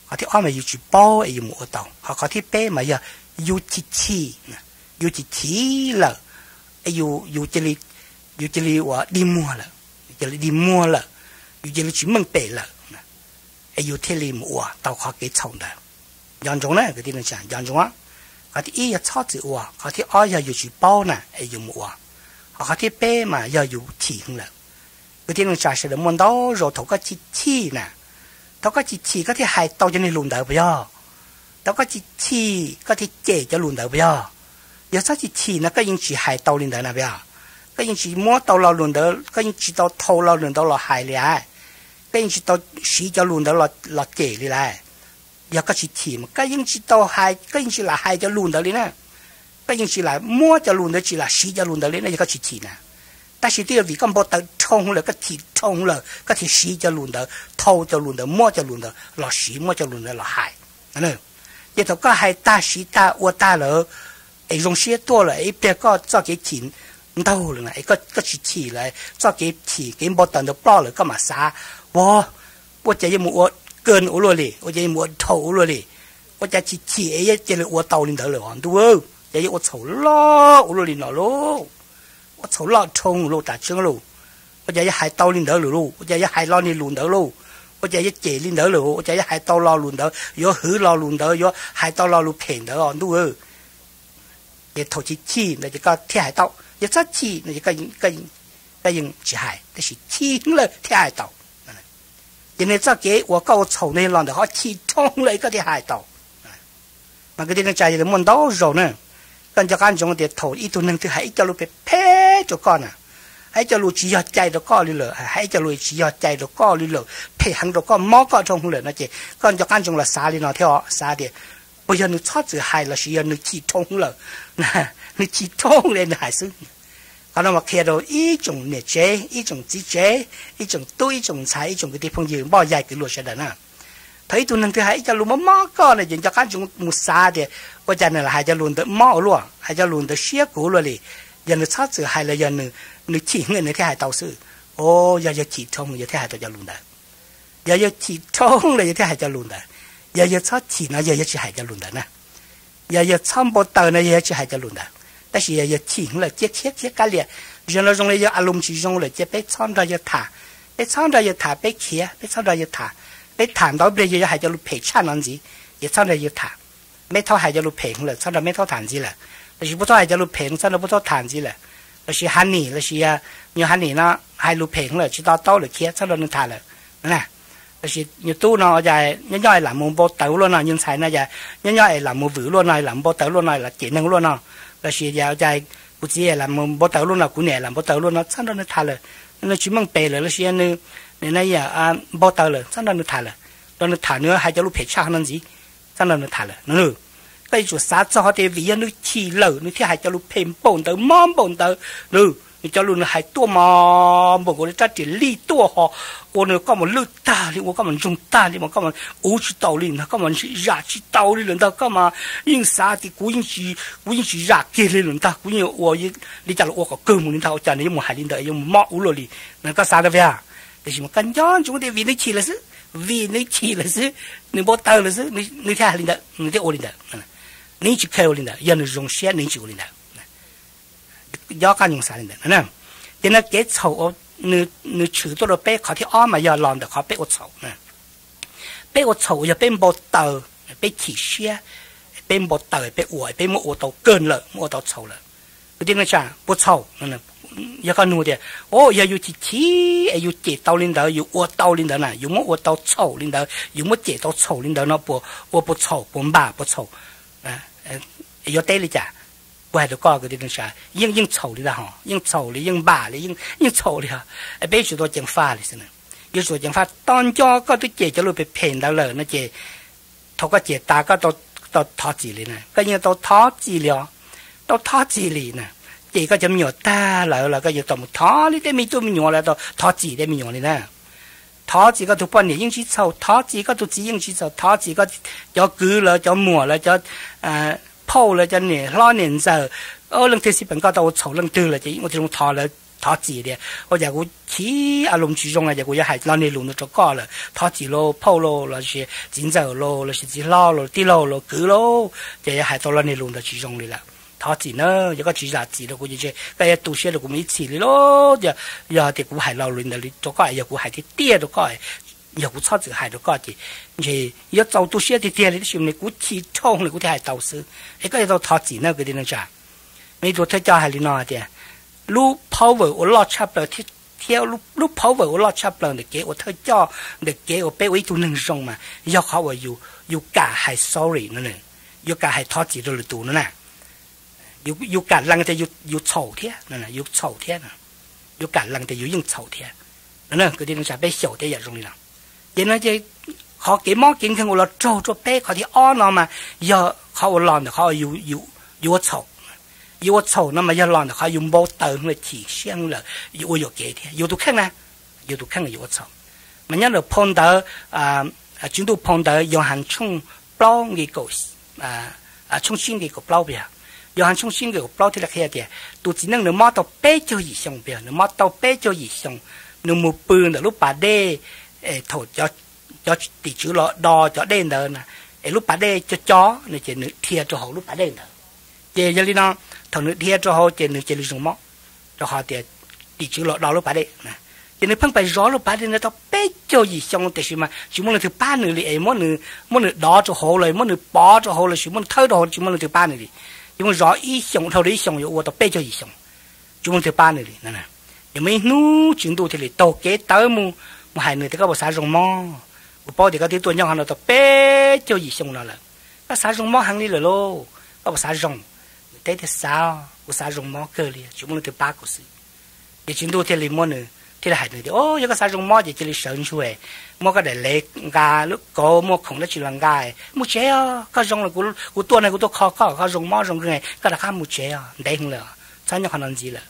Qhov thib ob mas yus tsis paub es yus mus ua tau. Ho qhov thib peb mas yog yus chim chim, yus chim chim lawm, yus, yus cia li ua dig muag lawm, yus cia li dig muag lawm, yus cia li tsis meej pem lawm, es yus thiaj li mus ua tau qhov kev txhaum ntawd. Nco ntsoov na kwv tij neej tsa, nco ntsoov. Qhov thib ib yog txhob txwm ua, qhov thib ob yog yus tsis paub na es yus mus ua. Ho qhov thib peb mas yog yus chim heev lawm. Kwv tij neej tsa sawv daws, muaj ntau zaus thaum koj chim chim na, thaum koj chim chim koj thiaj hais tau cov niag lus ntawd puas yog? Thaum koj chim chim koj thiaj cem cov lus ntawd puas yog? Yog txhob chim chim no koj yeej tsis hais tau li ntawd na puas yog? Koj yeej tsis muab tau lo lus ntawd, koj yeej tsis tau thau lo lus ntawd los hais li lawm. Koj yeej tsis tau siv cov lus ntawd los cem li lawm. Yog koj tsis chim mas koj yeej tsis tau hais, koj yeej tsis lam hais cov lus ntawd li na. Koj yeej tsis lam muab cov lus ntawd, tsis lam siv cov lus ntawd li na, yog koj tsis chim na. Tab sis twb yog vim koj npau taws dhau lawm, koj chim dhau lawm, koj thiaj siv cov lus ntawd, thau cov lus ntawd, muab cov lus ntawd los siv, muab cov lus ntawd los hais. Ces thaum koj hais tag, siv tag, ua tag lawm, es zoo siab tuaj lawm, ib pliag koj txoj kev chim ntaug lawm na, es koj tsis chim lawm, txoj kev chim kev npau taws ntawd ploj lawm, koj mam xav, ua, ua cas yuav mus ua kawg ua luaj li, ua cas yuav mus ua dhau ua luaj li, ua cas chim chim es yuav cia li ua tau li ntawd lawm os ntuj, cas yuav ua txhaum loj ua luaj li no lauj, ua txhaum loj dhau lauj, tas tseeb lauj, ua cas yuav hais tau li ntawd lawm lauj, ua cas yuav hais lo niag lus ntawd lauj, ua cas yuav cem li ntawd lawm, ua cas yuav hais tau lo lus ntawd, yuav hwv lo lus ntawd, yuav hais tau lo lus phem ntawd os ntuj. Ces thaum chim chim ntawd ces koj thiaj hais tau, yog txhob chim no ces koj yeej tsis hais, tab sis chim heev lawm thiaj hais tau. Ces nws txoj kev uas koj ua txhaum ntawd los ntawm qhov chim dhau lawm koj thiaj hais tau. Mas kwv tij neej tsa, yog li muaj ntau zaus na, koj nco qab ntsoov tias thaum ib tug neeg twg hais ib co lus phem phem rau koj na, hais ib co lus tsis yog cai rau koj li lawm, hais ib co lus tsis yog cai rau koj li lawm, phem heev rau koj, mob koj dhau lawm no ces koj nco qab ntsoov los xav li no thiab, xav tias puas yog nws txhob txwm hais lossis yog nws chim dhau lawm, nws chim dhau li nws hais xwb. Qhov no mas qhia rau ib tsoom niam tsev, ib tsoom txiv tsev, ib tsoom tub, ib tsoom ntxhais, ib tsoom kwv tij phooj ywg, npoj yaig kwv luag sawv daws na. Thaum ib tug neeg twg hais ib co lus mob mob koj no ces nco qab ntsoov mus xav tias ua cas nws lam hais cov lus ntawd mob ua luaj, hais cov lus ntawd siab kuv ua luaj li. Yog nws txhob txwm hais los yog nws chim heev nws thiaj hais tau xwb. O, yog yawg chim dhau yawg thiaj hais tau cov lus ntawd. Yog yawg chim dhau lawm yawg thiaj hais cov lus ntawd. Yog yawg txhob chim no yog yawg tsis hais cov lus ntawd na. Yog yawg txhob npau taws no yog yawg tsis hais cov lus ntawd. Tab sis yog yawg chim lawm cia khiav khiav kav liam, zoo no zoo li yog a lus tsis zoo lawm cia peb txhob nrog yawg tham. Peb txhob nrog yawg tham, peb khiav, peb txhob nrog yawg tham. Peb tham ntau pliag yawg yuav hais cov lus phem tshaj no ntxiv, ces txhob nrog yawg tham. Meb thaub hais cov lus phem lawm txhob nrog meb thaub tham ntxiv lawm, lossis puab thaub hais cov lus phem txhob nrog puab thaub tham ntxiv lawm, lossis ha nim lossis nyuag ha nim no hais lus phem lawm tsis to taub lawm khiav txhob nrog nws tham lawm. Lossis nyuag tub no cas nyob nyob es lam mus npau taws ua luaj no, nyuag ntxhais no cas nyob nyob es lam mus vwm luaj no, lam npau taws luaj no, lam cem neeg luaj no, lossis cas kuv txiv lam mus npau taws luaj no, kuv niam lam npau taws luaj no txhob nrog nws tham lawm. Nws tsis meej pem lawm lossis nws, nws npau taws lawm txhob nrog nws tham lawm. Nrog nws tham nws hais cov lus phem tshaj no ntxiv, txhob nrog nws tham lawm no. Koj yuav tsum xav txog qhov tias vim yog nws chim lawm nws thiaj hais cov lus phem npaum ntawd mob npaum ntawd. Nws cov lus nws hais tuaj mas npaum nkaus li rab riam lij tuaj ho, ua nws koj mus lwj tag li, ua koj mus ntsoog tag li, ua koj mus uv tsis taus li ntag, koj mus ntsim zam tsis taus li lawm ntag, koj mas yeej xav tias kuv yeej tsis zam kiag li lawm ntag, kuv yeej ua li cas los ua kom kawg mus li ntag, ua cas nws yuav mus hais li ntawd yuav mus mob ua luaj li no, koj xav rau peb. Tiam sis mas koj nco ntsoov tias vim nws chim lawm xwb, vim nws chim lawm xwb, nws npau taws lawm xwb nws thiaj hais li ntawd, nws thiaj ua li ntawd. Nws yeej tsis kheev ua li ntawd, yog nws zoo siab nws yeej tsis ua li ntawd. Nco qab ntsoov xav li ntawd. Ces no kev txhaum nws tshwm tuaj rau peb qhov thib ob mas yog los ntawm qhov peb ua txhaum. Peb ua txhaum uas yog peb npau taws, peb chim siab, peb npau taws peb ua, peb muab ua tau kawg lawm, muab ua tau txhaum lawm. Kwv tij neej tsa, puas txhaum? Yog koj nug tias, o, yog yus chim chim es yus cem tau li ntawd, yus ua tau li ntawd na, yus muab ua tau txhaum li ntawd, yus muab cem tau txhaum li ntawd no, puas ua, puas txhaum, puas npam, puas txhaum? Yuav teb li cas? Kuv hais rau koj kwv tij neej tsa, yeej, yeej txhaum li ntag ho, yeej txhaum li, yeej npam li, yeej txhaum li os. Peb yuav tsum tau ceev faj li xwb. Yuav tsum ceev faj. Tau nco koj twb cem cov lus phem phem ntawd lawm no ces thaum koj cem tas koj tau thov txim li na, koj yeej tau thov txim li os. Tau thov txim li na. Cem koj cov me nyuam tag lawm los koj yuav tau mus thov li tej me tub me nyuam lawm, tau thov txim tej me nyuam li na. Thov txim koj tus poj niam yeej tsis txhaum, thov txim koj tus txiv yeej tsis txhaum, thov txim koj cov kwv lawv, cov muam lawv, cov phauj lawv, cov niam hlob niam ntxawm, leej twg xij peem koj tau ua txhaum leej twg lawm ces yeej ua tib zoo thov lawv, thov txim tias ua cas kuv chim a lus tsis zoo no ces kuv yuav hais lo niag lus ntawd rau koj lawm, thov txim lauj phauj lauj lossis txiv ntxawm lauj lossis txiv hlob lauj tij laug lauj kwv lauj, ces yuav hais tau lo niag lus ntawd tsis zoo li lawm. Thov txim na, yog koj tsis zam txim rau kuv ces ntshe koj yuav tu siab rau kuv mus ib txhis li lauj. Yog, yog tias kuv hais lo lus li ntawd rau koj es yog kuv hais tiag tiag rau koj, yog kuv txhob txwm hais rau koj ces ntshe yuav txaus tu siab tiag tiag li, tab sis kuv chim dhau lawm kuv thiaj hais tau xwb. Es koj yuav tau thov txim na kwv tij neej tsa. Muaj ib tug thawj coj hais li no tias, lub power uas loj tshaj plaws thiab thiab lub power uas loj tshaj plaws ntawm kev ua thawj coj, ntawm kev uas peb ua ib tug neeg zoo mas yog qhov uas yus, yus kam hais sorry no, yus kam hais thov txim rau lwm tus no na. Yus kam lees tias yus txhaum thiab, yus txhaum thiab, yus kam lees tias yus yeej txhaum thiab. Kwv tij neej tsa, peb xyaum tej yam zoo li no. Ces no ces qhov kev mob kev nkeeg uas los raug rau peb qhov thib ob no mas yog qhov uas los ntawm qhov yus ua txhaum. Yus ua txhaum no mas yog los ntawm qhov yus npau taws heev lawm, chim siab heev lawm, yus ua yuam kev thiab yus tus kheej na, yus tus kheej yus ua txhaum. Mas nyob ntawm phau ntawv, Tswv Ntuj phau ntawv Yauhas tshooj plaub nqe kaum, tshooj tsib nqe kaum plaub yog, Yauhas tshooj tsib nqe kaum plaub thiaj li qhia tias tus txiv neej nws mob tau peb caug yim xyoo, nws mob tau peb caug yim xyoo, nws mus pw ntawm lub pas dej, thaum cov tim tswv los do cov dej ntawd na, es lub pas dej co co no ces nws dhia rau hauv lub pas dej ntawd. Ces yog li no, thaum nws dhia rau hauv ces nws cia li zoo mob, rau qhov tias tim tswv los do lub pas dej. Ces nws pheej pais zov lub pas dej ntawd tau peb caug yim xyoo tiam sis mas tsis muaj leej twg pab nws li es muab nws dov rau hauv los muab nws pov rau hauv los sis muab nws thawb rau hauv, tsis muaj leej twg pab nws li. Ces muab zov ib xyoos dhau rau ib xyoos yuav ua tau peb caug yim xyoo, tsis muaj leej twg pab nws li. Ces muaj ib hnub Tswv Ntuj thiaj li taug kev tawv mus, mus hais nws tias, koj puas xav zoo mob? Kuv paub tias koj twb tuaj nyob qhov no tau peb caug yim xyoo no lawm, koj xav zoo mob heev li lawm lauj, koj puas xav zoo? Nws teb tias, xav, kuv xav zoo mob kawg li, tsis muaj leej twg pab kuv xwb. Ces Tswv Ntuj thiaj li muab nws, thiaj li hais nws tias, o, yog koj xav zoo mob ces cia li sawv ntsuag, muab koj daim lev nqa, lub kauv muaj khoom dab tsi los nqa, mus tsev os, koj zoo lawm, kuv tuaj no kuv tuaj kho koj, koj zoo mob zoo nkeeg, koj rov qab mus tsev os, ntev heev lawm, txhob nyob qhov no ntxiv lawm.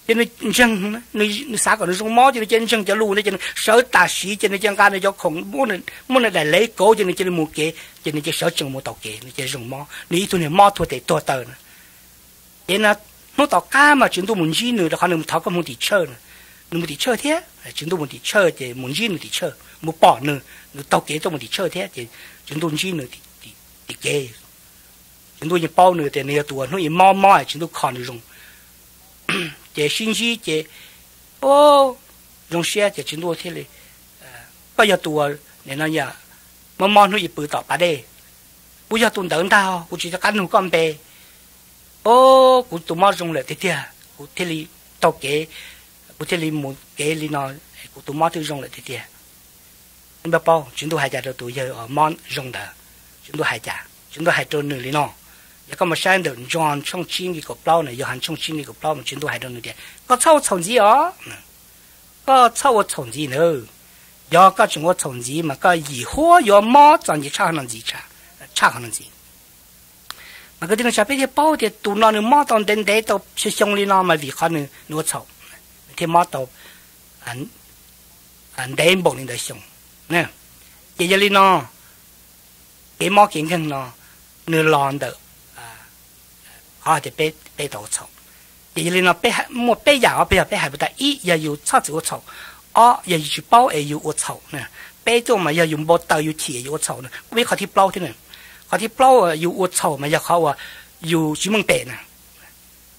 Ces nws ntseeg, nws xav kom nws zoo mob ces nws cia li ntseeg cov lus ntawd ces nws sawv tam sim ces nws cia li nqa nws cov khoom, muab nws daim lev kauv ces nws cia li mus kev, ces nws cia li sawv tsees mus taug kev, nws cia li zoo mob, nws ib tug niag mob tuag tes tuag taw na. Ces no, hnub tom qab mas Tswv Ntuj mus ntsib nws rau qhov nws mus thov koob hmoov tim tshawj na. Nws mus tim tshawj thiab, Tswv Ntuj mus tim tshawj ces mus ntsib nws tim tshawj, mus pom nws, nws taug kev tuaj mus tim tshawj thiab ces Tswv Ntuj ntsib nws tim kev. Tswv Ntuj yeej paub nws tias nws yog tus uas hnub ib mob mob es Tswv Ntuj kho nws zoo. Ces sib ntsib ces, o, zoo siab ces Tswv Ntuj thiaj li, koj yog tus uas, nim no yog, mob mob hnub ib pw tom pas dej. Kuv yog tus ntawd ntag, kuv tsis nco qab nug koj npe. O, kuv tus mob zoo lawm tiag tiag, kuv thiaj li taug kev, kuv thiaj li mus kev li no, kuv tus mob twb zoo lawm tiag tiag. Npaj paub Tswv Ntuj hais cas rau tus yawg mob zoo ntawd? Tswv Ntuj hais cas? Tswv Ntuj hais rau nws li no. Yog koj mus saib ntawm John tshooj tsib nqe kaum plaub na, Yauhas tshooj tsib nqe kaum plaub mas Tswv Ntuj hais rau nws tias, koj txhob ua txhaum ntxiv os. Koj txhob ua txhaum ntxiv nawb. Yog koj tseem ua txhaum ntxiv mas koj yim huab yuav mob txom nyem tshaj qhov no ntxiv, tshaj qhov no ntxiv. Mas kwv tij neej tsa, peb thiaj paub tias tus no nws mob tau ntev ntev tau xyoo xyoo li no mas vim qhov nws, nws ua txhaum, nws thiaj mob tau ntev npaum li ntawd xyoo. Ces yog li no, kev mob kev nkeeg no nws los ntawm qhov hais tias peb tau ua txhaum. Ces yog li no, muaj peb yam os, peb yog peb hais puas tas, ib yog yus txhob txwm ua txhaum, ob yog yus tsis paub es yus ua txhaum na, peb tuaj mas yog yus npau taws yus chim yus ua txhaum na, peb qhov thib plaub thiab na. Qhov thib plaub yus ua txhaum mas yog qhov uas yus tsis meej pem na.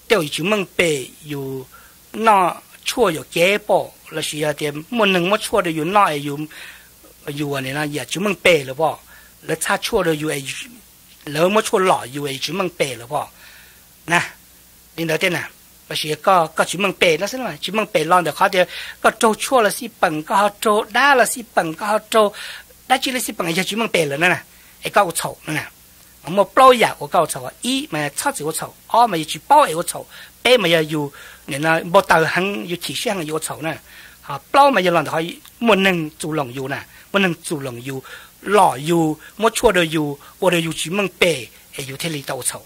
Tej uas yus tsis meej pem, yus noj tshuaj yuam kev pom lossis yog tias muaj neeg muab tshuaj rau yus noj es yus, yus ua nim no yam tsis meej pem lawm pom, lawv txhaj tshuaj rau yus, lawv muab tshuaj lom yus es yus tsis meej pem lawm pom na, li ntawd tej na, lossis koj tsis meej pem no xwb, tsis meej pem los ntawm qhov tias koj raug tshuaj los xij peem, koj ho raug dab los xij peem, koj ho raug dab tsi los xij peem yog tsis meej pem lawm na, es koj ua txhaum no na. Mas muaj plaub yam uas koj ua txhaum, ib mas txhob txwm ua txhaum, ob mas yus tsis paub es ua txhaum, peb mas yog yus npau taws heev, yus chim siab heev yus ua txhaum na. Ho plaub mas yog los ntawm qhov muaj neeg txuj loos yus na, muaj neeg txuj loos yus, lom yus, muab tshuaj rau yus, ua rau yus tsis meej pem es yus thiaj li tau ua txhaum.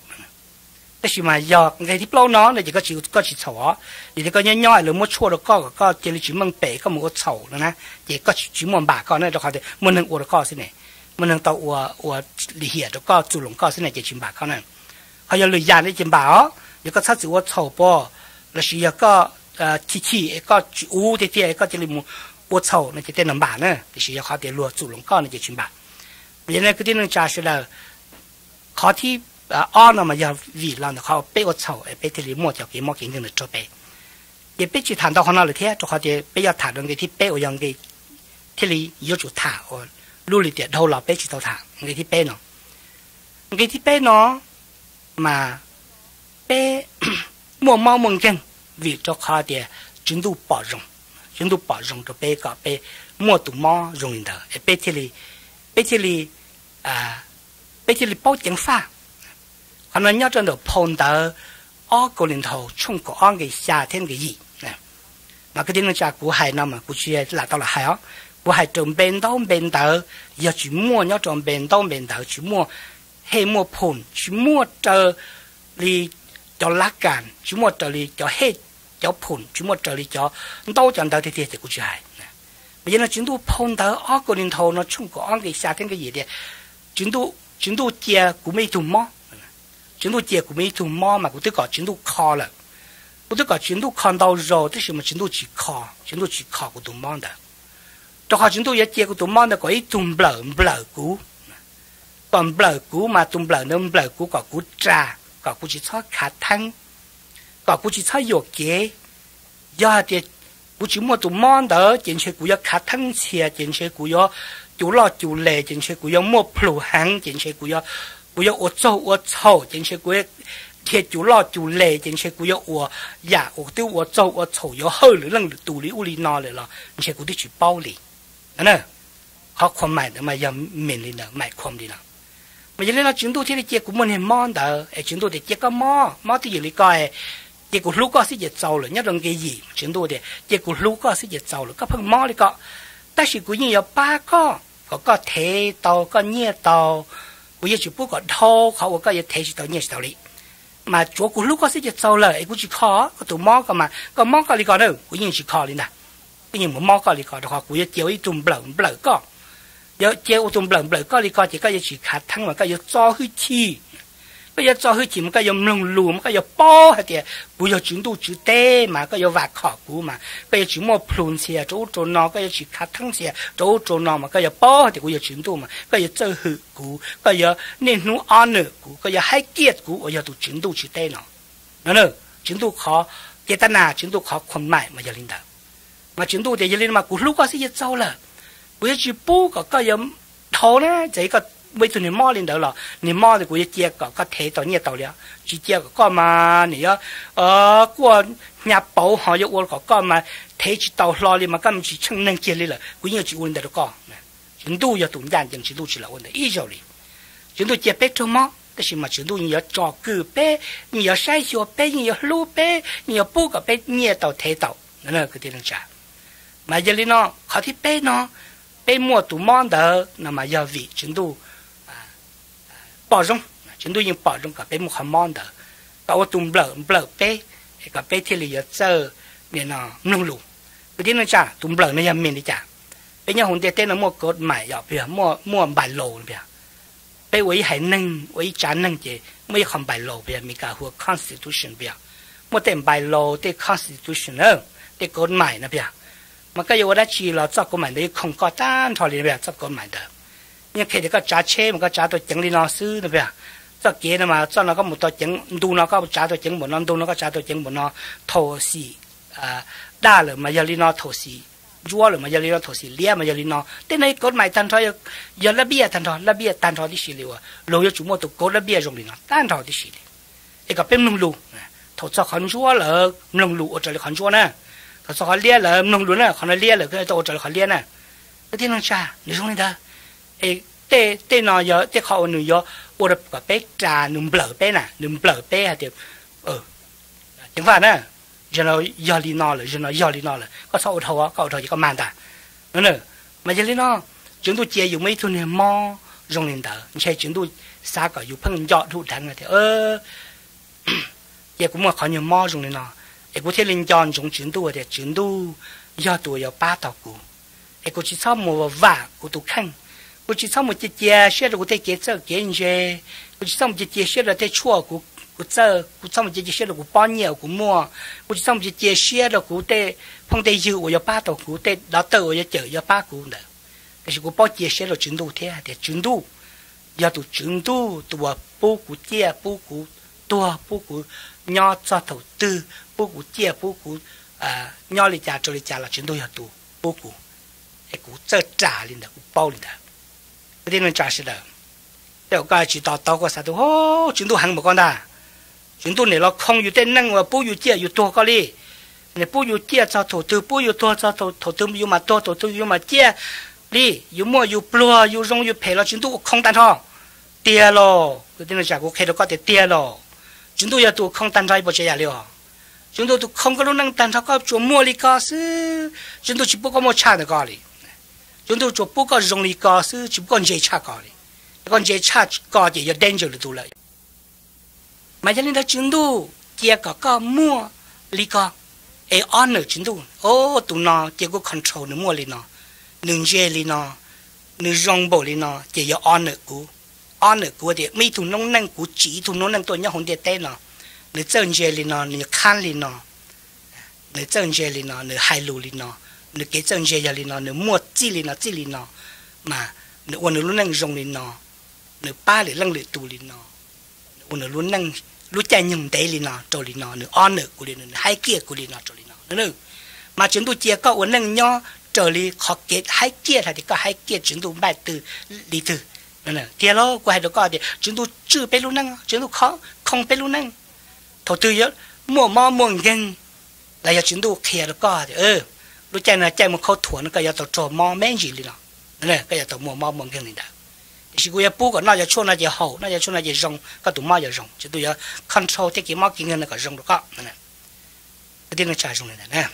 Tab sis mas yog nqe thib plaub no no ces koj tsis txhaum os. Yog tias koj nyob nyob es lawv muab tshuaj rau koj kom koj cia li tsis meej pem koj mus ua txhaum no na, ces koj tsis muaj npam koj na, rau qhov tias muaj neeg ua rau koj xwb ne, muaj neeg tau ua, ua lim hiam rau koj, txuj loos koj xwb ne ces tsis npam koj na. Ho yog lwm yam no ces npam os, yog koj txhob txwm ua txhaum pom, lossis yog koj chim chim es koj tsis ua tiag tiag es koj cia li mus ua txhaum no ces tej no npam na, tiam sis yog qhov tias luag txuj loos koj no ces tsis npam. Yog li no kwv tij neej tsa sawv daws, qhov thib ob no mas yog vim los ntawm qhov peb ua txhaum es peb thiaj li muaj cov kev mob kev nkeeg ntawd raug peb. Ces peb tsis tham ntau qhov no lawm thiab, rau qhov tias peb yuav tham rau nqe thib peb uas yog nqe thiaj li yuav tsum tham uas lub li tiam dhau los peb tsis tau tham nqe thib peb no. Nqe thib peb no mas peb muaj mob muaj nkeeg vim rau qhov tias Tswv Ntuj pom zoo. Tswv Ntuj pom zoo rau peb kom peb muaj tus mob zoo li ntawd es peb thiaj li, peb thiaj li, peb thiaj li paub ceev faj. Qhov no nyob rau ntawm phau ntawv ob Kauleethaus tshooj kaum ob nqe xya thiab nqe yim. Mas kwv tij neej tsa, kuv hais no mas kuv tsis lam tau los hais os, kuv hais raws npe ntaub npe ntawv, yog tsis muaj nyob rau npe ntaub npe ntawv, tsis muaj hej muaj phum, tsis muaj raws li cov lab kas, tsis muaj raws li cov hej cov phum, tsis muaj raws li cov ntaub cov ntawv tiag tiag ces kuv tsis hais. Mas yog no Tswv Ntuj phau ntawv ob Kauleethaus no tshooj kaum ob nqe xya thiab nqe yim tias, Tswv Ntuj cia kuv muaj ib tug mob. Tswv Ntuj cia kuv muaj ib tug mob mas kuv twb kom Tswv Ntuj kho lawm. Kuv twb kom Tswv Ntuj kho ntau zaus tab sis mas Tswv Ntuj tsis kho, Tswv Ntuj tsis kho kuv tus mob ntawd. Rau qhov Tswv Ntuj yuav cia kuv tus mob ntawd kom ib tug nplawm nplawm kuv, kom nplawm kuv mas tus nplawm ntawd nplawm kuv kom kuv ras, kom kuv tsis txhob khav theeb, kom kuv tsis txhob yuam kev. Yog hais tias kuv tsis muaj tus mob ntawd ces ntshe kuv yuav khav theeb ntxhias, ces ntshe kuv yuav cus loj cus les, ces ntshe kuv yuav muaj plhus heev, ces ntshe kuv yuav ua txaug ua txhaum, ces ntshe kuv dhia cus loj cus les, ces ntshe kuv yuav ua yam uas twb ua txaug ua txhaum yuav hawj lwm leej lwm tus li ub li no lawm los ntshe kuv twb tsis paub li. Qhov khuam maim ntawd mas yog meem li ntawd, maim khuam li no. Mas yog li no Tswv Ntuj thiaj li cia kuv muaj niag mob ntawd es Tswv Ntuj tias cia koj mob, mob twj ywm li koj, cia kuv hlub koj xwb ces txaus lawm. Nyob rau nqe yim Tswv Ntuj tias cia kuv hlub koj xwb ces txaus lawm, koj pheej mob li ko, tab sis kuv yeej yuav pab koj kom koj thev tau koj nyiaj tau. Kuv yeej tsis pub kom dhau qhov uas koj yuav thev tsis tau nyiaj tsis tau li, mas tsuav kuv hlub koj xwb ces txaus lawm es kuv tsis kho koj tus mob ko mas koj mob koj li ko na, kuv yeej tsis kho li ntag. Kuv yeej mus mob koj li ko rau qhov kuv yuav cia ua ib tug nplawm nplawm koj. Yuav cia ua tus nplawm nplawm koj li ko ces koj yuav tsis khav theeb mas koj yuav txo hwj chim. Koj yuav txo hwj chim mas koj yuav mloog lus mas koj yuav paub hais tias kuv yog Tswv Ntuj Tswv teb mas koj yuav vam khom kuv mas koj yuav tsis muaj plhus ntxhias rau ub rau no, koj yuav tsis khav theeb ntxhias rau ub rau no mas koj yuav paub hais tias kuv yog Tswv Ntuj mas koj yuav txawj hwm kuv, koj yuav niaj hnub honor kuv, koj yuav haib kiaj kuv uas yog tus Tswv Ntuj Tswv teb no. No, Tswv Ntuj qhov, ces tab nas Tswv Ntuj qhov khuam maim mas yog li ntawd. Mas Tswv Ntuj tias yog li no mas kuv hlub koj xwb yeej txaus lawm, kuv yuav tsis pub kom koj yuav dhau na, txawm koj muaj ib tug niag mob li ntawd los niag mob ntawd kuv yuav cia kom koj thev tau nyiaj tau li, tsis cia kom koj mas nim yuav quaj hnyav pauv ho yuav ua kom koj mas thev tsis tau hlo li mas koj tsis tsheej neeg kiag li lawm, kuv yeej yuav tsis ua li ntawd rau koj. Tswv Ntuj yog tus ncaj ncees, Tswv Ntuj tsis lam ua ntawd ib zaug li. Tswv Ntuj cia peb raug mob tab sis mas Tswv Ntuj yeej yuav tsom kwm peb, yeej yuav saib xyuas peb, yeej yuav hlub peb, yeej yuav pub kom peb nyiaj tau thev tau. Kwv tij neej tsa, mas yog li no qhov thib peb no, peb muaj tus mob ntawd no mas yog vim Tswv Ntuj pom zoo, Tswv Ntuj yeej pom zoo kom peb muaj qhov mob ntawd, kom ua tus nplawm nplawm peb, kom peb thiaj li yuav txawj mloog lus. Kwv tij neej tsa, tus nplawm no yog meeg li cas? Peb nyob hauv ntiaj teb no muaj kod maim yom, peb muaj npais laus no peb. Peb ua ib haiv neeg, ua ib tsav neeg ces muaj ib qho npais laus peb yog Meskas hu ua constitution peb yog. Muaj tej npais laus, tej constitution, tej kod maim no peb yog. Mas koj yuav ua dab tsi los txoj kod maim ntawd yuav khoom koj tag nrho li peb yog txoj kod maim ntawd. Yeej qhia tias koj tsav tsheb mas koj tsav tau ceev li no xwb no peb yog. Txoj kev no mas txoj no koj mus tau ceev, ntu no koj tsav tau ceev npaum no, ntu no koj tsav tau ceev npaum no, thaum xim daj lawm mas yog li no, thaum xim ntsuab lawm mas yog li no, thaum xim liab mas yog li no. Tej no kod maim tag nrho, yog lab biaj tag nrho, lab biaj tag nrho tib si li uas luag yuav tsum muaj tus kod lab biaj zoo li no tag nrho tib si li. Es kom peb mloog lus, thaum txog qhov ntsuab lawm mloog lus ua raws li qhov ntsuab na, thaum txog qhov liab lawm mloog lus na, qhov no liab lawm tau ua raws li qhov liab na. Kwv tij neej tsa, nws zoo li ntawd. Es tej no yog tej qhov uas nws yuav ua rau kom peb ras, nws nplawm peb na, nws nplawm peb hais tias, ceev faj na, zaum no yog li no lawm, zaum no yog li no lawm, koj txhob ua dhau, koj ua dhau ces koj mag ntag. Mas yog li no, Tswv Ntuj cia yus muaj ib tug niag mob zoo li ntawd, ntshe Tswv Ntuj xav kom yus pheej nco dhuj dheev tias cia kuv muaj qhov nyuag mob zoo li no, es kuv thiaj li nco ntsoov Tswv Ntuj tias Tswv Ntuj yog tus uas yuav pab tau kuv. Es kuv tsis txhob mus vam kuv tus kheej, kuv tsis txhob mus cia cia siab rau kuv tej kev txawj kev ntse, kuv tsis txhob mus cia cia siab rau tej tshuaj kuv txawj, kuv txhob mus cia cia siab rau kuv pob nyiaj uas kuv muaj, kuv tsis txhob mus cia cia siab rau kuv tej phooj tej ywg uas yuav pab tau kuv, tej dov tawj uas yuav cawm yuav pab kuv ntawd. Tiam sis kuv paub cia siab rau Tswv Ntuj thiab tias Tswv Ntuj yog tus Tswv Ntuj tus uas pub kuv ciaj pub kuv tuag, pub kuv nyob txog thaum twg, pub kuv ciaj pub kuv nyob li cas rau li cas los Tswv Ntuj yog tus pub kuv. Es kuv txawj ras li ntawd, kuv paub li ntawd. Kwv tij neej tsa sawv daws, tej zaum koj tsis to taub, koj xav tias Tswv Ntuj heev npaum koj ntag, Tswv Ntuj niam los khoo yus tej neej uas pub yus ciaj yus tuag koj li. Nws pub yus ciaj txog thaum twg, pub yus tuag txog thaum twg yus mam tuag, thaum twg yus mam ciaj li. Yus muaj yus pluag, yus zoo yus phem los Tswv Ntuj ua khoo tag nrho. Tiag los? Kwv tij neej tsa, kuv qhia rau koj tias tiag los. Tswv Ntuj yog tus khoo tag nrho ib puas tsav yam li os. Tswv Ntuj tus khoo koj lub neej tag nrho, koj tsuas muaj li ko xwb. Tswv Ntuj tsis pub koj muaj tshaj ntawm ko li. Tswv Ntuj tsuas pub koj zoo li ko xwb, tsis pub koj ntse tshaj ko li. Yog koj ntse tshaj ko ces yog danger lwm tus lawm. Mas yog li ntawd Tswv Ntuj cia kom koj muaj li ko, es honor Tswv Ntuj. O, tus no cia kuv control, nws muaj li no, nws ntse li no, nws zoo npaum li no ces yog honor kuv. Honor kuv tias muaj ib tug noob neej, kuv tsim ib tug noob neej tuaj nyob hauv ntiaj teb no, nws txawj ntse li no, nws khab li no, nws txawj ntse li no, nws hais lus li no, nws kev txawj ntse yog li no, nws muaj txij li no txij li no, mas nws ua nws lub neej zoo li no, nws pab lwm leej lwm tus li no, nws ua nws lub neej, lub caij nyoog ntev li no rau li no, nws honor kuv li no, nws haib kiaj kuv li no rau li no. Mas Tswv Ntuj cia koj ua neej nyob raws li qhov kev haib kiaj, hais tias koj haib kiaj Tswv Ntuj npaj twg li twg. Tiag los? Kuv hais rau koj tias Tswv Ntuj tswj peb lub neej, Tswv Ntuj khoo peb lub neej. Thaum twg muaj mob muaj nkeeg los yog Tswv Ntuj qhia rau koj tias lub caij no caij mus khaub thuas no koj yuav tau raug mob me ntsis li no, koj yuav tau muaj mob muaj nkeeg li ntawd. Tiam sis kuv yuav pub kom noj cov tshuaj no ces haum, noj cov tshuaj no ces zoo, koj tus mob yuav zoo. Tswv Ntuj yuav control tej kev mob kev nkeeg no kom zoo rau koj. Kwv tij neej tsa, zoo li ntawd na.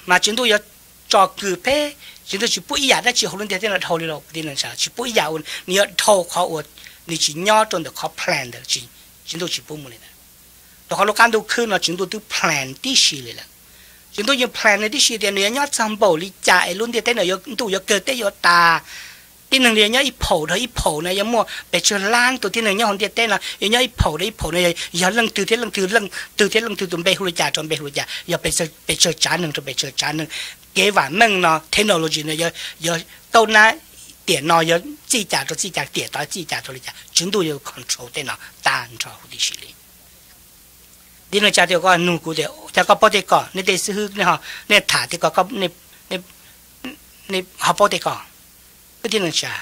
Mas Tswv Ntuj yuav tsom kwm peb, Tswv Ntuj tsis pub ib yam dab tsi hauv lub ntiaj teb no dhau li los, kwv tij neej tsa, tsis pub ib yam, nws yuav dhau qhov uas nws tsis nyob rau ntawm qhov plan ntawd, Tswv Ntuj tsis pub mus li ntawd. Rau qhov lub qab ntuj khwb no Tswv Ntuj twb plan tib si li lawm. Tswv Ntuj yeej plan nws tib si tias nws yuav nyob txog npaum li cas es lub ntiaj teb no ntuj yuav kawg teb yuav tas. Tib neeg li yuav nyob ib phaum dhau ib phaum no, yuav muaj pes tsawg lab tus tib neeg nyob hauv ntiaj teb no, yuav nyob ib phaum dhau ib phaum no, yog leej twg thiab leej twg, leej twg thiab leej twg tus npe hu li cas rau npe hu li cas, yog pes tsawg tsav neeg rau pes tsawg tsav neeg. Kev vam meej no, technology no, yog tau na, tiam no yog txij cas rau txij cas, tiam tod txij cas rau li cas, Tswv Ntuj yuav control tej no tag nrho huv tib si li. Kwv tij neej tsa, koj nug kuv tias cas koj paub tej ko, nej tej xib hwb nej tham tej ko, nej ho paub tej ko? Kwv tij neej tsa,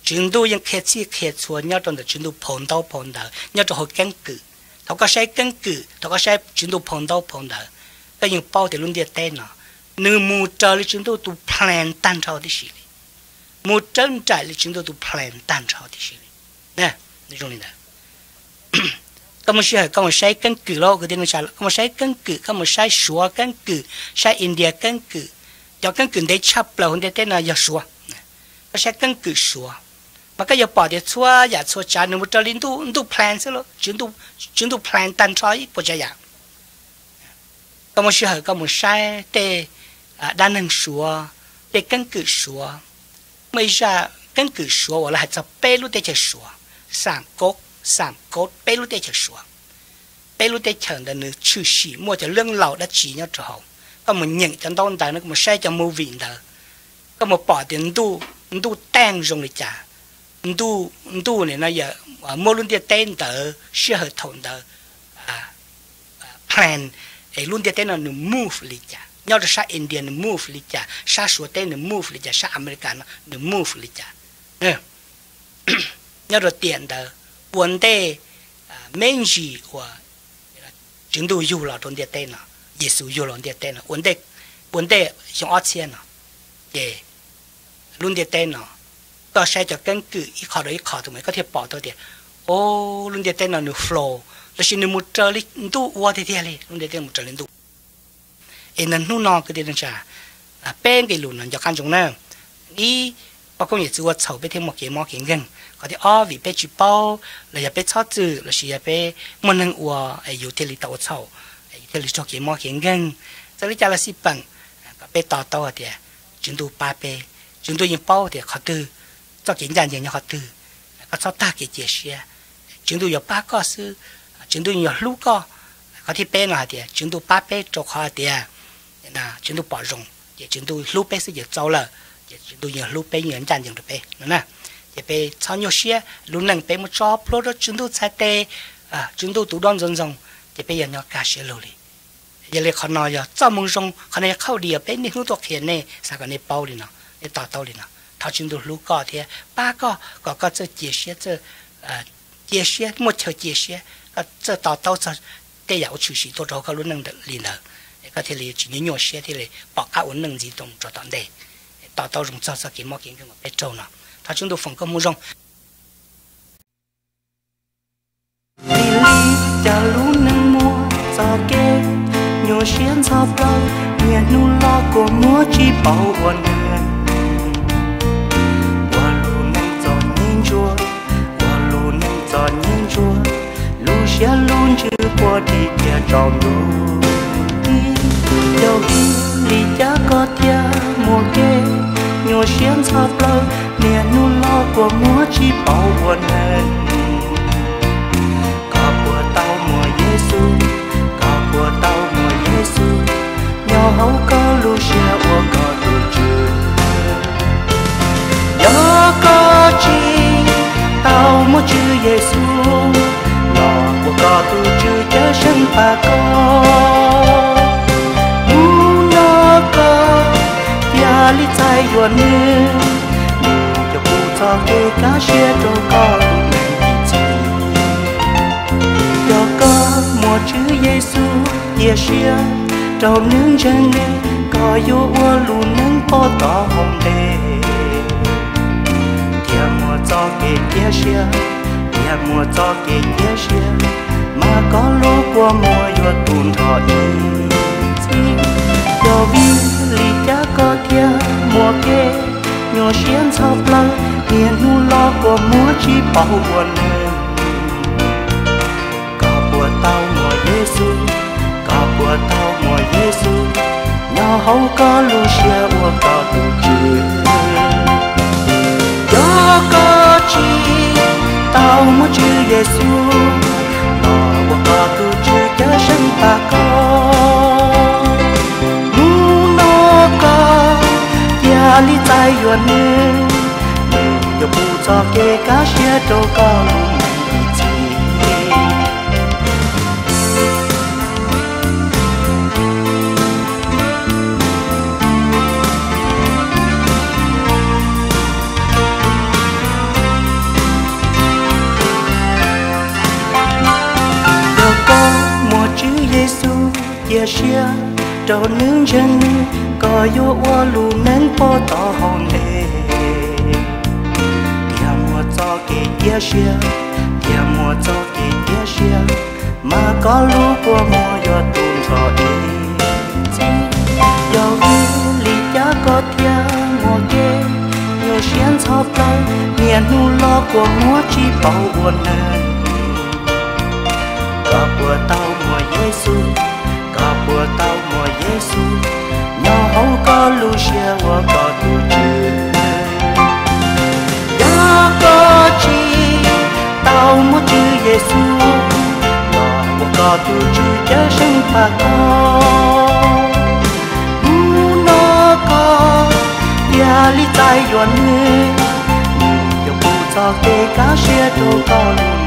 Tswv Ntuj yeej qhia txhij qhia txhua nyob rau ntawm Tswv Ntuj phau ntaub phau ntawv, nyob rau hauv keeb kwm. Thaum koj saib keeb kwm, thaum koj saib Tswv Ntuj phau ntaub phau ntawv, koj yeej paub tias lub ntiaj teb no nws mus raws li Tswv Ntuj tus plan tag nrho tib si li, mus raws nraim li Tswv Ntuj tus plan tag nrho tib si li. Zoo li ntawd. Koj muaj sij hawm koj mus saib keeb kwm los, kwv tij neej tsa, koj mus saib keeb kwm, koj mus saib Suav keeb kwm, saib India keeb kwm. Cov keeb kwm ntev tshaj plaws hauv ntiaj teb no yog Suav. Koj saib keeb kwm Suav, mas koj yuav pom tias txhua yam txhua tsav nws mus raws li ntuj plan xwb lauj. Tswv Ntuj plan tag nrho ib puas tsav yam. Koj muaj sij hawm koj mus saib tej dab neeg Suav, tej keeb kwm Suav. Muaj ib zaj keeb kwm Suav uas lawv hais txog peb lub teb chaws Suav, Xam Kaub, Xam Kaub, peb lub teb chaws Suav. Peb lub teb chaws ntawd nws tshwm sim muaj cov leej laus dab tsi nyob rau hauv. Koj mus nyeem cov ntaub ntawv no, koj mus saib cov movie ntawd, koj mus pom tias ntuj teej zoo li cas, ntuj, ntuj nim no muab lub ntiaj teb ntawd sij hawm thaum ntawd plan, es lub ntiaj teb no nws move li cas, nyob rau sab India nws move li cas, sab Suav teb nws move li cas, sab America no nws move li cas. Nyob rau tiam ntawd, ua ntej me ntsis uas Tswv Ntuj yug los rau ntiaj teb no, Yexus yug los ntiaj teb no, ua ntej, ua ntej xyoo ob txhiab no, ces lub ntiaj teb no, koj saib cov keeb kwm ib qho rau ib qho tus mas koj thiaj pom tau tias, o, lub ntiaj teb no nws flow lossis nws mus raws li ntuj ua tiag tiag li, lub ntiaj teb mus raws li ntuj. Es ntawm hnub no kwv tij neej tsa, peb nqe lus no nco qab ntsoov na. Ib, poj koob yawm txwv ua txhaum peb thiaj muaj kev mob kev nkeeg. Qhov thib ob, vim peb tsis paub los yog peb txhob txwm lossis yog peb muaj neeg ua, yus thiaj li tau ua txhaum, yus thiaj li raug kev mob kev nkeeg. Txawm li cas los xij peem, kom peb to taub hais tias Tswv Ntuj pab peb, Tswv Ntuj yeej paub tias qhov twg, txoj kev ncaj ncees nyob qhov twg. Koj txhob tag kev cia siab, Tswv Ntuj yuav pab koj xwb, Tswv Ntuj yeej yuav hlub koj. Qhov thib peb no hais tias Tswv Ntuj pab peb rau qhov hais tias Tswv Ntuj pom zoo, ces Tswv Ntuj hlub peb xwb ces txaus lawm, ces Tswv Ntuj yeej hlub peb, yeej yuav ncaj ncees rau peb no na. Ces peb txhob nyuaj siab, lub neej peb muab tso plhuav rau Tswv Ntuj txhais tes, Tswv Ntuj tus duab ntxoov ntxoo, ces peb yuav nyob kaj siab lug li. Yog li qhov no yog txoj moo zoo, qhov no yog qhauj di uas peb niaj hnub tuaj qhia nej, xav kom nej paub li no, nej to taub li no. Thov Tswv Ntuj hlub koj thiab pab koj kom koj txawj cia siab, txawj cia siab, muaj chaw cia siab, koj txawj to taub txog tej yam uas tshwm sim tuaj rau hauv koj lub neej ntawm li ntawd, es koj thiaj li tsis nyuaj nyuaj siab thiaj li pom qab ua neej ntxiv rau mus rau tom ntej, to taub zoo txog txoj kev mob kev nkeeg uas peb raug no. Thov Tswv Ntuj foom koob hmoov zoo. Vim li cas lub neej muaj txoj kev nyuaj siab ntxhov plaws, niaj hnub los kua muag tsis paub ua neeg. Ua lub neej txom nyem ntsuag, ua lub neej txom nyem ntsuag, lub siab lub ntsws quaj dim kiag tsaus ntuj. Yog vim li cas koj thiaj muaj kev nyuaj siab ntxhov plaws, niaj hnub los kua muag tsis paub ua neeg. Koj puas tau muaj Yexus? Koj puas tau muaj Yexus nyob hauv koj lub siab ua koj tus Tswv? Yog koj tsis tau muaj Tswv Yexus, los ua koj tus Tswv cawm seej pab koj. Hnub no koj cia li txais yuav nws, nws yuav pub txoj kev kaj siab rau koj lub neej ib txhis. Yog koj muaj Tswv Yexus, cia siab rau nws ntseeg nws, koj yuav ua lub neej pom tau hauv ntej, thiaj muaj txoj kev cia siab, thiaj muaj txoj kev cia siab, mas koj lub kua muag yuav tu nrho ib txhis. Yog vim li cas koj thiaj muaj kev nyuaj siab ntxhov plaws, niaj hnub los kua muag tsis paub ua neeg? Koj puas tau muaj Yexus? Koj puas tau muaj Yexus nyob hauv koj lub siab ua koj tus Tswv? Yog koj tsis tau muaj Tswv Yexus, los ua koj tus Tswv cawm seej pab koj. Hnub no koj cia li txais yuav nws, nws yuav pub txoj kev kaj siab rau koj lub neej ib txhis. Yog koj muaj Tswv Yexus, cia siab rau nws ntseeg nws, koj yuav ua lub neej pom tau hauv ntej, thiaj muaj txoj kev cia siab, thiaj muaj txoj kev cia siab, mas koj lub kua muag yuav tu nrho ib txhis. Yog vim li cas koj thiaj muaj kev nyuaj siab ntxhov plaws, niaj hnub los kua muag tsis paub ua neeg? Koj puas tau muaj Yexus? Koj puas tau muaj Yexus nyob hauv koj lub siab ua koj tus Tswv? Yog koj tsis tau muaj Tswv Yexus, los ua koj tus Tswv cawm seej pab koj. Hnub no koj cia li txais yuav nws, nws yuav pub txoj kev kaj siab rau koj lub